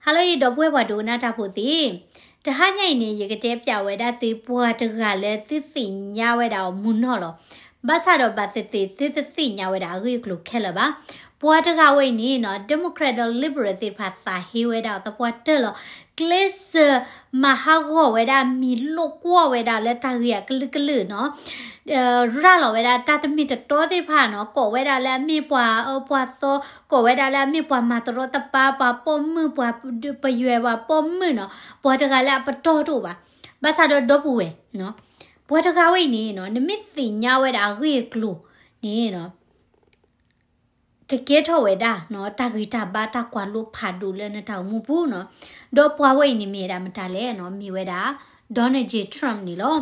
ဟါလၢအံၤ ဒီပုၢ်ဝဲၢ်ပှၤဒိကနၣ်တၢ်ဖိသ့ၣ်, တဟါညါအံၤန့ၣ် ယကတဲပၠးဝဲဒၣ်သုပှၤတဂၤလၢသုသ့ၣ်ညါဝဲဒၣ်အီၤမုၢ်နီၢ်လီၤ. ဘၣ်ဆၣ်ဒီးဘၣ်သ့ၣ်သ့ၣ်သုတသ့ၣ်ညါဝဲဒၣ်အဂ့ၢ်အကျိၤခဲလၢာ်ဘၣ်. ပှၤတဂၤဝဲအံၤန့ၣ်နီၤ Democrat ဒီး Liberal သ့ၣ်တဖၣ်သးဟ့ဝဲဒၣ်အီၤသပှၢ်တၢၢ်လီၤ. ကျဲးစၢးမၤဟးဂီၤဝဲဒၣ် မံၤလိာ်ကွီၢ်ဝဲဒၣ်လၢတၢ်ဂ့ၢ်အကလုာ်ကလုာ်နီၤ ရၤလီၤဝဲဒၣ်တၢ်တမ့ၢ်တတီသ့ၣ်တဖၣ်နီၤ, ကိးဝဲဒၣ်လၢအမ့ၢ်ပှၤအၢပှၤသီ, ကိးဝဲဒၣ်လၢအမ့ၢ်ပှၤမၤတရီတပါ, ပှၤပိာ်မုၣ်, ပှၤပယွဲ, ပှၤပိာ်မုၣ်နီၤ, ပှၤတဂၤလၢအပတီၢ်တအိၣ်ဘၣ်. ဘၣ်ဆၣ်ဒီးဒီပုၢ်ဝဲၢ်, ပှၤတဂၤဝဲအံၤန့ၣ်နီၤ နမ့ၢ်သ့ၣ်ညါဝဲဒၣ်အဂ့ၢ်အကျိၤန့ၣ်နီၤ ကကဲထီၣ်ဝဲဒၣ်နီၤ တၢ်ဂံၢ်တၢ်ဘါတၢ်ကွၢ်လိဖးဒိၣ်လၢနတၢ်အိၣ်မူပူၤနီၤ. ဒီးပှၤဝဲအံၤန့ၣ်မ့ၢ်ဝဲဒၣ်မတၤလဲၣ်နီၤ, မ့ၢ်ဝဲဒၣ် Donald J Trump န့ၣ်လီၤ.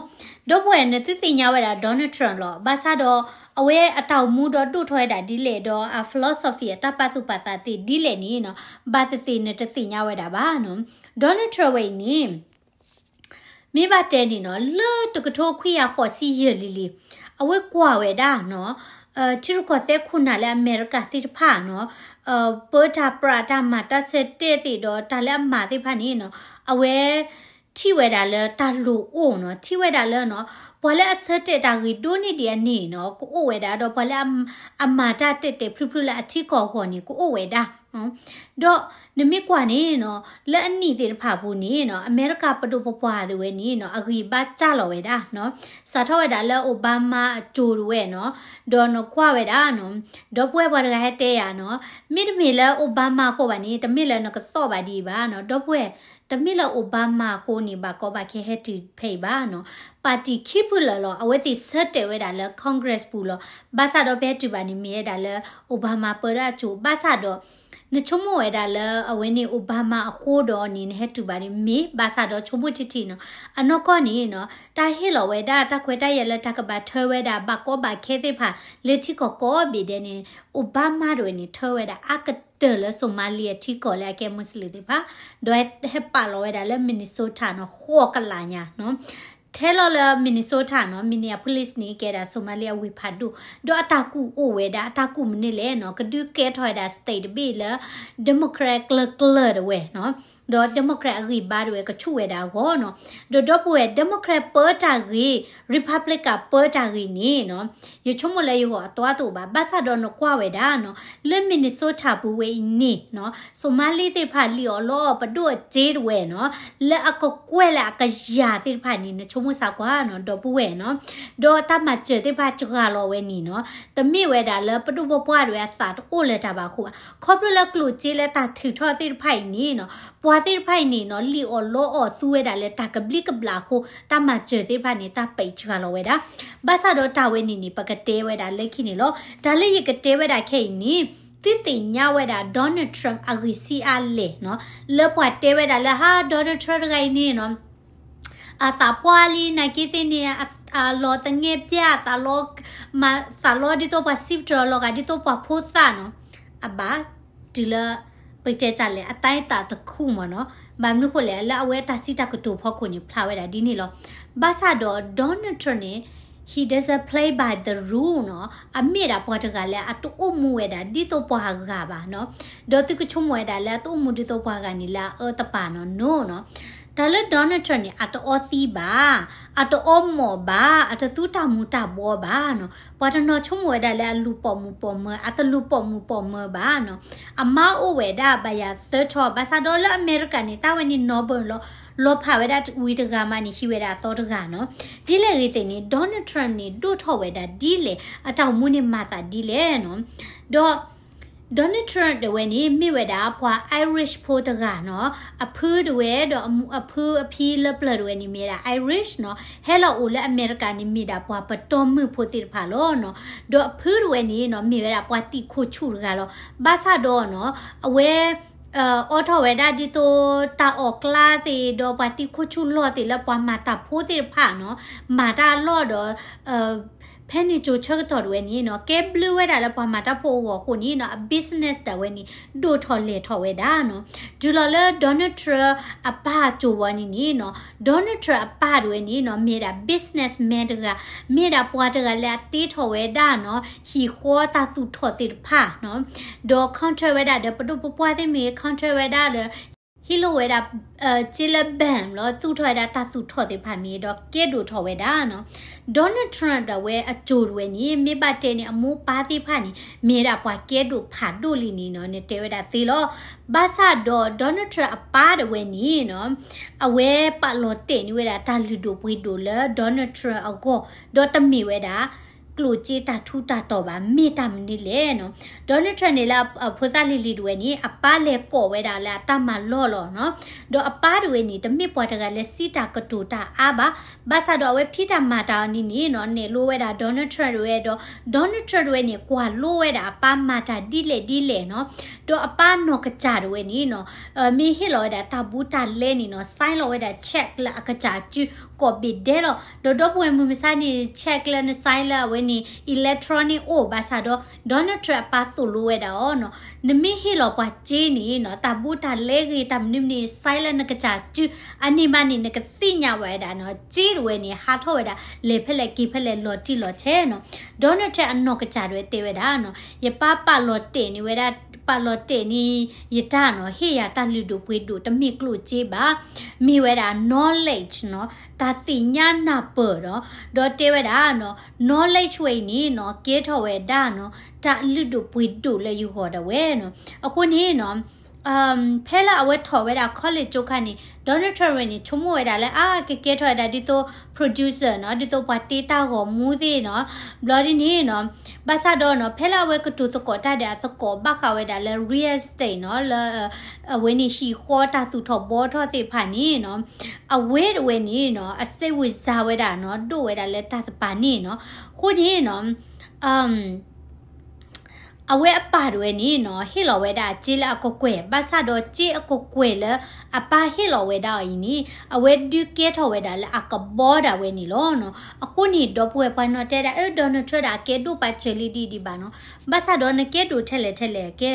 ဒီပုၢ်ဝဲၢ် နသုသ့ၣ်ညါဝဲဒၣ် Donald Trump လီၤ. ဘၣ်ဆၣ်ဒီး အဝဲအတၢ်အိၣ်မူဒီးဒိၣ်ထီၣ်ဝဲဒၣ်ဒ်လဲၣ်ဒီးအ philosophy အတၢ်ပာ်သူၣ်ပာ်သးသ့ၣ်ဒ်လဲၣ်န့ၣ်နီၤ ဘၣ်သ့ၣ်သ့ၣ်နတသ့ၣ်ညါဝဲဒၣ်ဘၣ်နီၤ. Donald Trump ဝဲအံၤန့ၣ် မ့ၢ်ဘၣ်တဲန့ၣ်နီၤ လၢတကထိခွံကယၤဃိးဆံယဲၢ်လံၤလံၤ အဝဲကွၢ်ဝဲဒၣ်နီၤ ထံရူၢ်ကီၢ်သဲးခိၣ်နၢ်လၢအမဲရကၤသ့ၣ်တဖၣ်နီၤ ပၢတၢ်ပြးတၢ်မၤတၢ်ဆၢတဲာ်သ့ၣ်ဒီးတၢ်လၢအမၤသ့ၣ်တဖၣ်န့ၣ်နီၤ အဝဲထံၣ်ဝဲဒၣ်လၢတၢ်လိၤအိၣ်နီၤ ထံၣ်ဝဲဒၣ်လၢနီၤ ပှၤလၢအဆၢတဲာ်တၢ်ဂ့ၤဒိၣ်န့ၢ်ဒံးအန့ၣ်နီၤ ကအိၣ်ဝဲဒၣ် ဒီးပှၤလၢအမၤတၢ်တဲာ်တဲာ်ဖျုဖျုလၢအထံကီၢ်အဂီၢ်န့ၣ် ကအိၣ်ဝဲဒၣ် ဒီးနမ့ၢ်ကွၢ်န့ၣ်နီၤ လၢအနံၣ်သ့ၣ်တဖၣ်အပူၤန့ၣ်နီၤ အမဲရကၤပဒိၣ်ပပှၢ်တဝဲန့ၣ်နီၤ အဂံၢ်ဘါစၢ်လီၤဝဲဒၣ်နီၤ စးထီၣ်ဝဲဒၣ်လၢ Obama အစိၤတဝဲနီၤ ဒီးနကွၢ်ဝဲဒၣ်နီၤ ဒီပုၢ်ဝဲၢ်ပှၤတဂၤဟဲတဲယၤနီၤ မ့တမ့ၢ်လၢ Obama အဃိဘၣ်န့ၣ် တမ့ၢ်လၢနကသီၣ်ဘၣ်ဒ်အံၤဘၣ်နီၤ ဒီပုၢ်ဝဲၢ် တမ့ၢ်လၢ Obama အဃိန့ၣ် ဘၣ်ကီဘၣ်ခဲဟဲတုၤဖဲအံၤဘၣ်နီၤ ပၣ်တံၣ်ခံဖုလၢာ်လီၤ အဝဲသ့ၣ်ဆၢတဲာ်ဝဲဒၣ်လၢ Congress ပူၤလီၤ ဘၣ်ဆၣ်ဒီးဖဲတုၤဘၣ်န့ၣ် မ့ၢ်ဝဲဒၣ်လၢ Obama ပၢတၢ်အစိၤ ဘၣ်ဆၣ်ဒီး နဆိကမိၣ်ဝဲဒၣ်လၢအဝဲန့ၣ် Obama အဃိဒီးန့ၣ် နဟဲတုၤဘၣ်န့ၣ် မ့ၢ်ဘၣ်ဆၣ်ဒီးဆိကမိၣ်ထံထံနီၤ အနီၢ်ကီၢ်န့ၣ်နီၤ တၢ်ဟ့ၣ်လီၤဝဲဒၣ်တၢ်ခွဲးတၢ်ယာ်လၢတၢ်ကဘၣ်ထၢဝဲဒၣ် ဘၣ်ကီဘၣ်ခဲသ့ၣ်တဖၣ် လၢထံကီၢ်ကိးဘ့ၣ်ဒဲးန့ၣ် Obama တဝဲန့ၣ် ထၢဝဲဒၣ်အါကတၢၢ်လၢ Somali အထံကီၢ်လၢအကဲ Muslim သ့ၣ်တဖၣ် ဒီးဟဲပာ်လီၤဝဲဒၣ်လၢ Minnesota နီၤ ဃိးကလးညါနီၤ ထဲလီၤလၢ Minnesota နီၤ Minneapolis န့ၣ် ကဲဒၣ် Somali အဝ့ၢ်ဖးဒိၣ် ဒီးအတၢ်ကူၣ်အိၣ်ဝဲဒၣ် အတၢ်ကူၣ်မနုၤလဲၣ်နီၤ ကဒုးကဲထီၣ်ဝဲဒၣ် state တဘ့ၣ်လၢ Democrat ကျၢၤကျၢၤတဝဲနီၤ ဒီး Democrat အဂံၢ်ဘါတဝဲကဆူၣ်ဝဲဒၣ်အဂီၢ်နီၤ ဒီးဒီပုၢ်ဝဲၢ် Democrat ပၢတၢ်ဂ့ၤ Republican ပၢတၢ်ဂ့ၤန့ၣ်နီၤ ယဆိကမိၣ်လၢယဂီၢ်အသွါတအိၣ်ဘၣ် ဘၣ်ဆၣ်ဒီးနကွၢ်ဝဲဒၣ်နီၤ လၢ Minnesota ပူၤဝဲအံၤန့ၣ်နီၤ Somali သ့ၣ်တဖၣ်လံၣ်အီၣ်လီအီၣ်ပဒိၣ်အစ့တဝဲနီၤ လၢအကကွဲၢ်လၢအကယၤသ့ၣ်တဖၣ်န့ၣ် နဆိကမိၣ်စၢ်ကွၢ်နီၤ ဒီပုၢ်ဝဲၢ်နီၤ ဒီးတၢ်မၤစၢၤသ့ၣ်တဖၣ်စှၤလီၤဝဲန့ၣ်နီၤ တမ့ၢ်ဝဲဒၣ်လၢပဒိၣ်ပပှၢ်တဝဲအသးတအိၣ်လၢၤတၢ်ဘၣ်အဃိဘၣ် ခီဖျိလၢကျိၣ်စ့လၢတၢ်ထုးထီၣ်သ့ၣ်တဖၣ်အံၤန့ၣ်နီၤ ပှၤသ့ၣ်တဖၣ်အံၤန့ၣ်နီၤ လံၣ်အီၣ်လီအီၣ်သူဝဲဒၣ်လၢတၢ်ကဘျံးကဘျၣ်အဃိ တၢ်မၤစၢၤသ့ၣ်တဖၣ်န့ၣ် တၢ်ပဲာ်စှၤလီၤဝဲဒၣ် ဘၣ်ဆၣ်ဒီးတၢ်ဝဲန့ၣ်န့ၣ် ပကတဲဝဲဒၣ်လၢခံန့ၣ်လီၤ. တၢ်လၢယကတဲဝဲဒၣ်ခဲအံၤန့ၣ် သုသ့ၣ်ညါဝဲဒၣ် Donald Trump အဂံၢ်ဆံးအါလဲၣ်နီၤ လၢပှၤတဲဝဲဒၣ်လၢ ဟါ Donald Trump တဂၤအံၤန့ၣ်နီၤ အသးပှၢ်လံ နာ်က့သ့ၣ်န့ၣ် အလီၤသငဲၣ်ပျၢ် သးလီ မၤသးလီဒ်သိးပှၤစံးပတြၢၤလီၤဂာ်ဒ်သိးပှၤဖိသၣ်နီၤ အဘၣ် တုၤလၢ ပကတဲတၢ်လဲၣ် အတၢ်သးတခူၣ်မ့ၢ်နီၤ ဘၣ်မနုၤဃိလဲၣ် လၢအဝဲတၢ်စံးတၢ်ကတိၤဖီခိၣ်န့ၣ် ဖျါဝဲဒၣ်ဒ်န့ၣ်လီၤ. ဘၣ်ဆၣ်ဒီး Donald Trump န့ၣ် he doesn't play by the rule နီၤ အမ့ၢ်ဒၣ်ပှၤတဂၤလၢအတအိၣ်မူဝဲဒၣ်ဒ်သိးပှၤဂၤဘၣ်နီၤ ဒီးသုကဆိကမိၣ်ဝဲဒၣ်လၢအတအိၣ်မူဒ်သိးပှၤဂၤန့ၣ် လၢအအၢတပၤနီၤ no နီၤ တၢ်လၢ Donald Trump န့ၣ် အတအီသံဘၣ်, အတအီမိာ်ဘၣ်, အတသူတၢ်မူၤတၢ်ဘှီဘၣ်နီၤ. ပှၤတနီၤဆိကမိၣ်ဝဲဒၣ်လၢအလူၤပိာ်မုၣ်ပိာ်မၢၤ, အတလူၤပိာ်မုၣ်ပိာ်မၢၤဘၣ်နီၤ. အမါအိၣ်ဝဲဒၣ်ဘၣ်ယၤသၢထီၣ်, ဘၣ်ဆၣ်ဒီးလၢအမဲရကၤန့ၣ် တၢ်ဝဲန့ၣ်နီၢ်ဘၢၣ်လီၤ, လီၤဖးဝဲဒၣ်ဝံၤတဂၤမးန့ၣ် ဟံးဝဲဒၣ်အသီတဂၤနီၤ. ဒ်လဲၣ်ဂ့ၤသ့ၣ်န့ၣ် Donald Trump န့ၣ် ဒိၣ်ထီၣ်ဝဲဒၣ်ဒ်လဲၣ်, အတၢ်အိၣ်မူန့ၣ်မၤသးဒ်လဲၣ်နီၤ. ဒီး Donald Trump တဝဲန့ၣ် မ့ၢ်ဝဲဒၣ်ပှၤ Irish ဖိတဂၤနီၤ. အဖုတဝဲဒီးအဖုအဖံလၢပျၢၤတဝဲန့ၣ် မ့ၢ်ဝဲဒၣ် Irish နီၤ. ဟဲလီၤအိၣ်လၢအမဲရကၤန့ၣ် မ့ၢ်ဒၣ်ပှၤပတီၢ်မုၢ်ဖိသ့ၣ်တဖၣ်လီၤနီၤ. ဒီးအဖုတဝဲန့ၣ်နီၤ မ့ၢ်ဝဲဒၣ်ပှၤသံၣ်ခိၣ်ဆူၣ်တဂၤလီၤ. ဘၣ်ဆၣ်ဒီးနီၤ အဝဲ အိးထီၣ်ဝဲဒၣ်ဒ်သိးတၢ်အီၣ်ကျါသ့ၣ် ဒီးပှၤသံၣ်ခိၣ်ဆူၣ်လီၢ်သ့ၣ်လၢပှၤမၤတၢ်ဖိသ့ၣ်တဖၣ်နီၤ မၤတၢ်အလီၢ်ဒီး ဖဲန့ၣ်ကၠိၤဆၢကတီၢ်တဝဲန့ၣ်နီၤ ကဲဘျုးဝဲဒၣ်လၢပှၤမၤတၢ်ဖိအဂီၢ်အဃိန့ၣ်နီၤ အ business ဒၣ်ဝဲန့ၣ် ဒိၣ်ထီၣ်လဲၢ်ထီၣ်ဝဲဒၣ်နီၤ. တုၤလီၤလၢ Donald Trump အပၢ်ကၠိၤဝဲန့ၣ်န့ၣ်နီၤ Donald Trump အပၢ်တဝဲန့ၣ်နီၤ မ့ၢ်ဒၣ် businessman တဂၤ, မ့ၢ်ဒၣ်ပှၤတဂၤလၢအတ့ထီၣ်ဝဲဒၣ်နီၤ ဟံၣ်ဃီတၢ်သူၣ်ထီၣ်သ့ၣ်တဖၣ်နီၤ ဒီး contract ဝဲဒၣ်ဒီးပဒိၣ်ပပှၢ်သ့ၣ်မ့ၢ်ဂ့ၤ contract ဝဲဒၣ်ဒီး ဟ့ၣ်လီၤဝဲဒၣ် စ့လၢ ဘၣ် လီၤ သူၣ်ထီၣ်ဝဲဒၣ်တၢ်သူၣ်ထီၣ်သ့ၣ်တဖၣ်မ့ၢ်ဒီးကဲဒိၣ်ထီၣ်ဝဲဒၣ်နီၤ. Donald Trump ဒၣ်ဝဲအစိၤတဝဲန့ၣ် မ့ၢ်ဘၣ်တဲန့ၣ် အမိၢ်ပၢ်သ့ၣ်တဖၣ်န့ၣ် မ့ၢ်ဝဲဒၣ်ပှၤကဲဒိၣ်ဖးဒိၣ်လံန့ၣ်နီၤ နတဲဝဲဒၣ်သ့လီၤ. ဘၣ်ဆၣ်ဒီး Donald Trump အပၢ်တဝဲန့ၣ်နီၤ အဝဲပာ်လီၤတဲာ်န့ၢ်ဝဲဒၣ်တၢ်လုၢ်ဒိၣ်ပှ့ၤဒိၣ်လၢ Donald Trump အဂီၢ် ဒီးတမ့ၢ်ဝဲဒၣ် ကျိၣ်စ့တၢ်ထူးတၢ်တီၤဘၣ် မ့ၢ်တၢ်မနုၤလဲၣ်နီၤ. Donald Trump န့ၣ်လၢအဖိသၣ်လံၤလံၤတဝဲန့ၣ် အပၢ်လဲၤကိးဝဲဒၣ်လၢအတၢ်မၤလီၢ်လီၤနီၤ. ဒီးအပၢ်တဝဲန့ၣ် တမ့ၢ်ပှၤတဂၤလၢစံးတၢ်ကတိၤတၢ်အါဘၣ်. ဘၣ်ဆၣ်ဒီးအဝဲဖံးတၢ်မၤတၢ်အီၤန့ၣ်န့ၣ်နီၤ နဲၣ်လိဝဲဒၣ် Donald Trump တဝဲဒီး Donald Trump တဝဲန့ၣ် ကွၢ်လိဝဲဒၣ်အပၢ်မၤတၢ်ဒ်လဲၣ်ဒ်လဲၣ်နီၤ. ဒီးအပၢ်နီၢ်ကစၢ်တဝဲန့ၣ်နီၤ မ့ၢ်ဟ့ၣ်လီၤဝဲဒၣ်တၢ်ဘူးတၢ်လဲန့ၣ်နီၤ sign လီၤဝဲဒၣ် check လၢအကစၢ်စု ကိးဘ့ၣ်ဒဲးလီၤ. ဒီးဒီပုၢ်ဝဲၢ်မုၢ်မဆါန့ၣ် check လၢန sign လၢအဝဲန့ၣ် electronic အိၣ်ဘၣ်ဆၣ်ဒီး Donald Trump အပၢ်သိၣ်လိဝဲဒၣ်အီၤနီၤ နမ့ၢ်ဟ့ၣ်လီၤပှၤစ့န့ၣ်နီၤ တၢ်ဘူးတၢ်လဲဂ့ၤ တၢ်မနုၤမနုၤ sign လၢနကစၢ်စု အန့ၣ်မးန့ၣ် နကသ့ၣ်ညါဝဲဒၣ်နီၤ စ့တဝဲန့ၣ် ဟးထီၣ်ဝဲဒၣ် လဲၤဖဲလဲၣ်က့ၤဖဲလဲၣ် လီၤတံၢ်လီၤဆဲးနီၤ. Donald Trump အနီၢ်ကစၢ်တဝဲတဲဝဲဒၣ်နီၤ ယပၢ်ပာ်လီၤတဲာ်န့ၢ်ဝဲဒၣ် ပာ်လီၤတဲာ်န့ၢ်ယတၢ်နီၤ ဟ့ၣ်ယၤတၢ်လုၢ်ဒိၣ်ပှ့ၤဒိၣ် တမ့ၢ်ကျိၣ်စ့ဘၣ် မ့ၢ်ဝဲဒၣ် knowledge နီၤ တၢ်သ့ၣ်ညါနၢ်ပၢၢ်နီၤ ဒီးတဲဝဲဒၣ်နီၤ knowledge ဝဲအံၤန့ၣ်နီၤ ကဲထီၣ်ဝဲဒၣ်နီၤ တၢ်လုၢ်ဒိၣ်ပှ့ၤဒိၣ်လၢယဂီၢ်ဒၣ်ဝဲနီၤ. အဃိန့ၣ်နီၤ ဖဲလၢအဝဲထီၣ်ဝဲဒၣ် college ကၠိခါန့ၣ် Donald Trump ဝဲန့ၣ် ဆိကမိၣ်ဝဲဒၣ်လၢ အါ ကကဲထီၣ်ဝဲဒၣ်ဒ်သိး producer နီၤ ဒ်သိးပှၤတ့တၢ်ဂီၤမူသ့ၣ်နီၤ ဘျီဒ်န့ၣ်နီၤ ဘၣ်ဆၣ်ဒီးနီၤ ဖဲလၢအဝဲကတိၤသကိးတၢ်ဒီးအသကိးဘၣ်ဃးဝဲဒၣ်လၢ real estate နီၤ လၢ အဝဲန့ၣ်ဟံၣ်ဃီတၢ်သူၣ်ထီၣ်ဘှီထီၣ်သ့ၣ်တဖၣ်န့ၣ်နီၤ အဝဲတဝဲန့ၣ်နီၤ အစ့ဝံၤစါဝဲဒၣ်နီၤ ဒိၣ်ဝဲဒၣ်လၢတၢ်သပာ်န့ၣ်နီၤ. အဃိန့ၣ်နီၤ အဝဲအပၢ်တဝဲန့ၣ်နီၤ ဟ့ၣ်လီၤဝဲဒၣ်စ့လၢအကကွဲၢ် ဘၣ်ဆၣ်ဒီးစ့အကကွဲၢ်လၢအပၢ်ဟ့ၣ်လီၤဝဲဒၣ်အီၤအံၤန့ၣ် အဝဲဒုးကဲထီၣ်ဝဲဒၣ်လၢအကဘီဒၣ်ဝဲန့ၣ်လီၤနီၤ. အဃိန့ၣ် ဒီပုၢ်ဝဲၢ်ပှၤနီၢ်တဲဒၣ် အၢ Donald Trump ဒၣ်အကဲဒိၣ်ပာ်စၢၤလံဒ်ဒံးဘၣ်နီၤ. ဘၣ်ဆၣ်ဒီးနကဲဒိၣ်ထဲလဲၣ်ထဲလဲၣ်ကဲ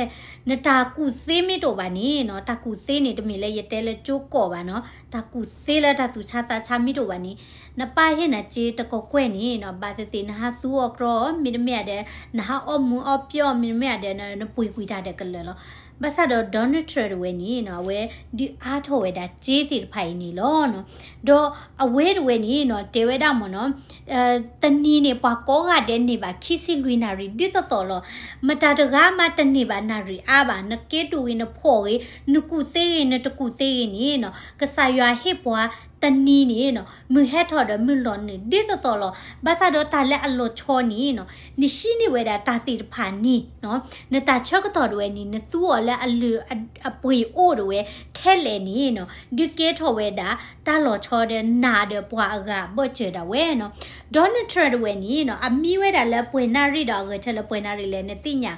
နတၢ်ကူၣ်သ့မ့ၢ်တအိၣ်ဘၣ်န့ၣ်နီၤ တၢ်ကူၣ်သ့န့ၣ် တမ့ၢ်လၢယတဲလၢကၠိကိးဘၣ်နီၤ တၢ်ကူၣ်သ့လၢတၢ်သူၣ်ဆါသးဆါမ့ၢ်တအိၣ်ဘၣ်န့ၣ် နပၢ်ဟ့ၣ်နၤစ့တကကွဲၢ်န့ၣ်နီၤ ဘၣ်သ့ၣ်သ့ၣ်နဟးသူအီၤကြီအီၤ မ့တမ့ၢ်ဧါဒီး နဟးအီၣ်မူအီၣ်ပျီၣ် မ့တမ့ၢ်ဧါဒီး နပှ့ၤကွံာ်တၢ်ဒီးကလၢာ်လီၤ. ဘၣ်ဆၣ်ဒီး Donald Trump တဝဲန့ၣ်နီၤ အဝဲဒုးအါထီၣ်ဝဲဒၣ်စ့သ့ၣ်တဖၣ်အံၤန့ၣ်လီၤနီၤ. ဒီးအဝဲတဝဲန့ၣ်နီၤ တဲဝဲဒၣ်မ့ၢ်နီၤ တနံၤန့ၣ် ပှၤကိးဂၤဒဲးန့ၢ်ဘၣ်ခံဆံလွံၢ်နၣ်ရံၣ် ဒ်သိးသိးလီၤ. မတၤတဂၤမးတန့ၢ်ဘၣ်နၣ်ရံၣ်အါဘၣ်, နကဲဒိၣ်ဂ့ၤ နဖှီၣ်ဂ့ၤ နကူၣ်သ့ဂ့ၤ နတကူၣ်သ့ဂ့ၤန့ၣ်နီၤ ကစၢ်ယွၤဟ့ၣ်ပှၤတနံၤန့ၣ်နီၤ မုၢ်ဟဲထီၣ်ဒီးမုၢ်လီၤနုာ် ဒ်သိးသိးလီၤ. ဘၣ်ဆၣ်ဒီးတၢ်လၢအလီၤဆီန့ၣ်နီၤ နဟံးန့ၢ်ဝဲဒၣ်တၢ်သ့ၣ်တဖၣ်န့ၣ်နီၤ နတၢ်ဆၢကတီၢ်တဝဲန့ၣ် နသူအီၤလၢအလုၢ်အပှ့ၤအိၣ်တဝဲ ထဲလဲၣ်န့ၣ်နီၤ ဒုးကဲထီၣ်ဝဲဒၣ် တၢ်လီၤဆီဒီးနၤဒီးပှၤအဂၤအဘၢၣ်စၢၤဒၣ်ဝဲနီၤ. Donald Trump တဝဲန့ၣ်နီၤ အမံဝဲဒၣ်လၢပှဲၤနၣ်ရံၣ်ဒီး အဂဲၤထဲလၢပှဲၤနၣ်ရံၣ်လဲၣ် နသ့ၣ်ညါ.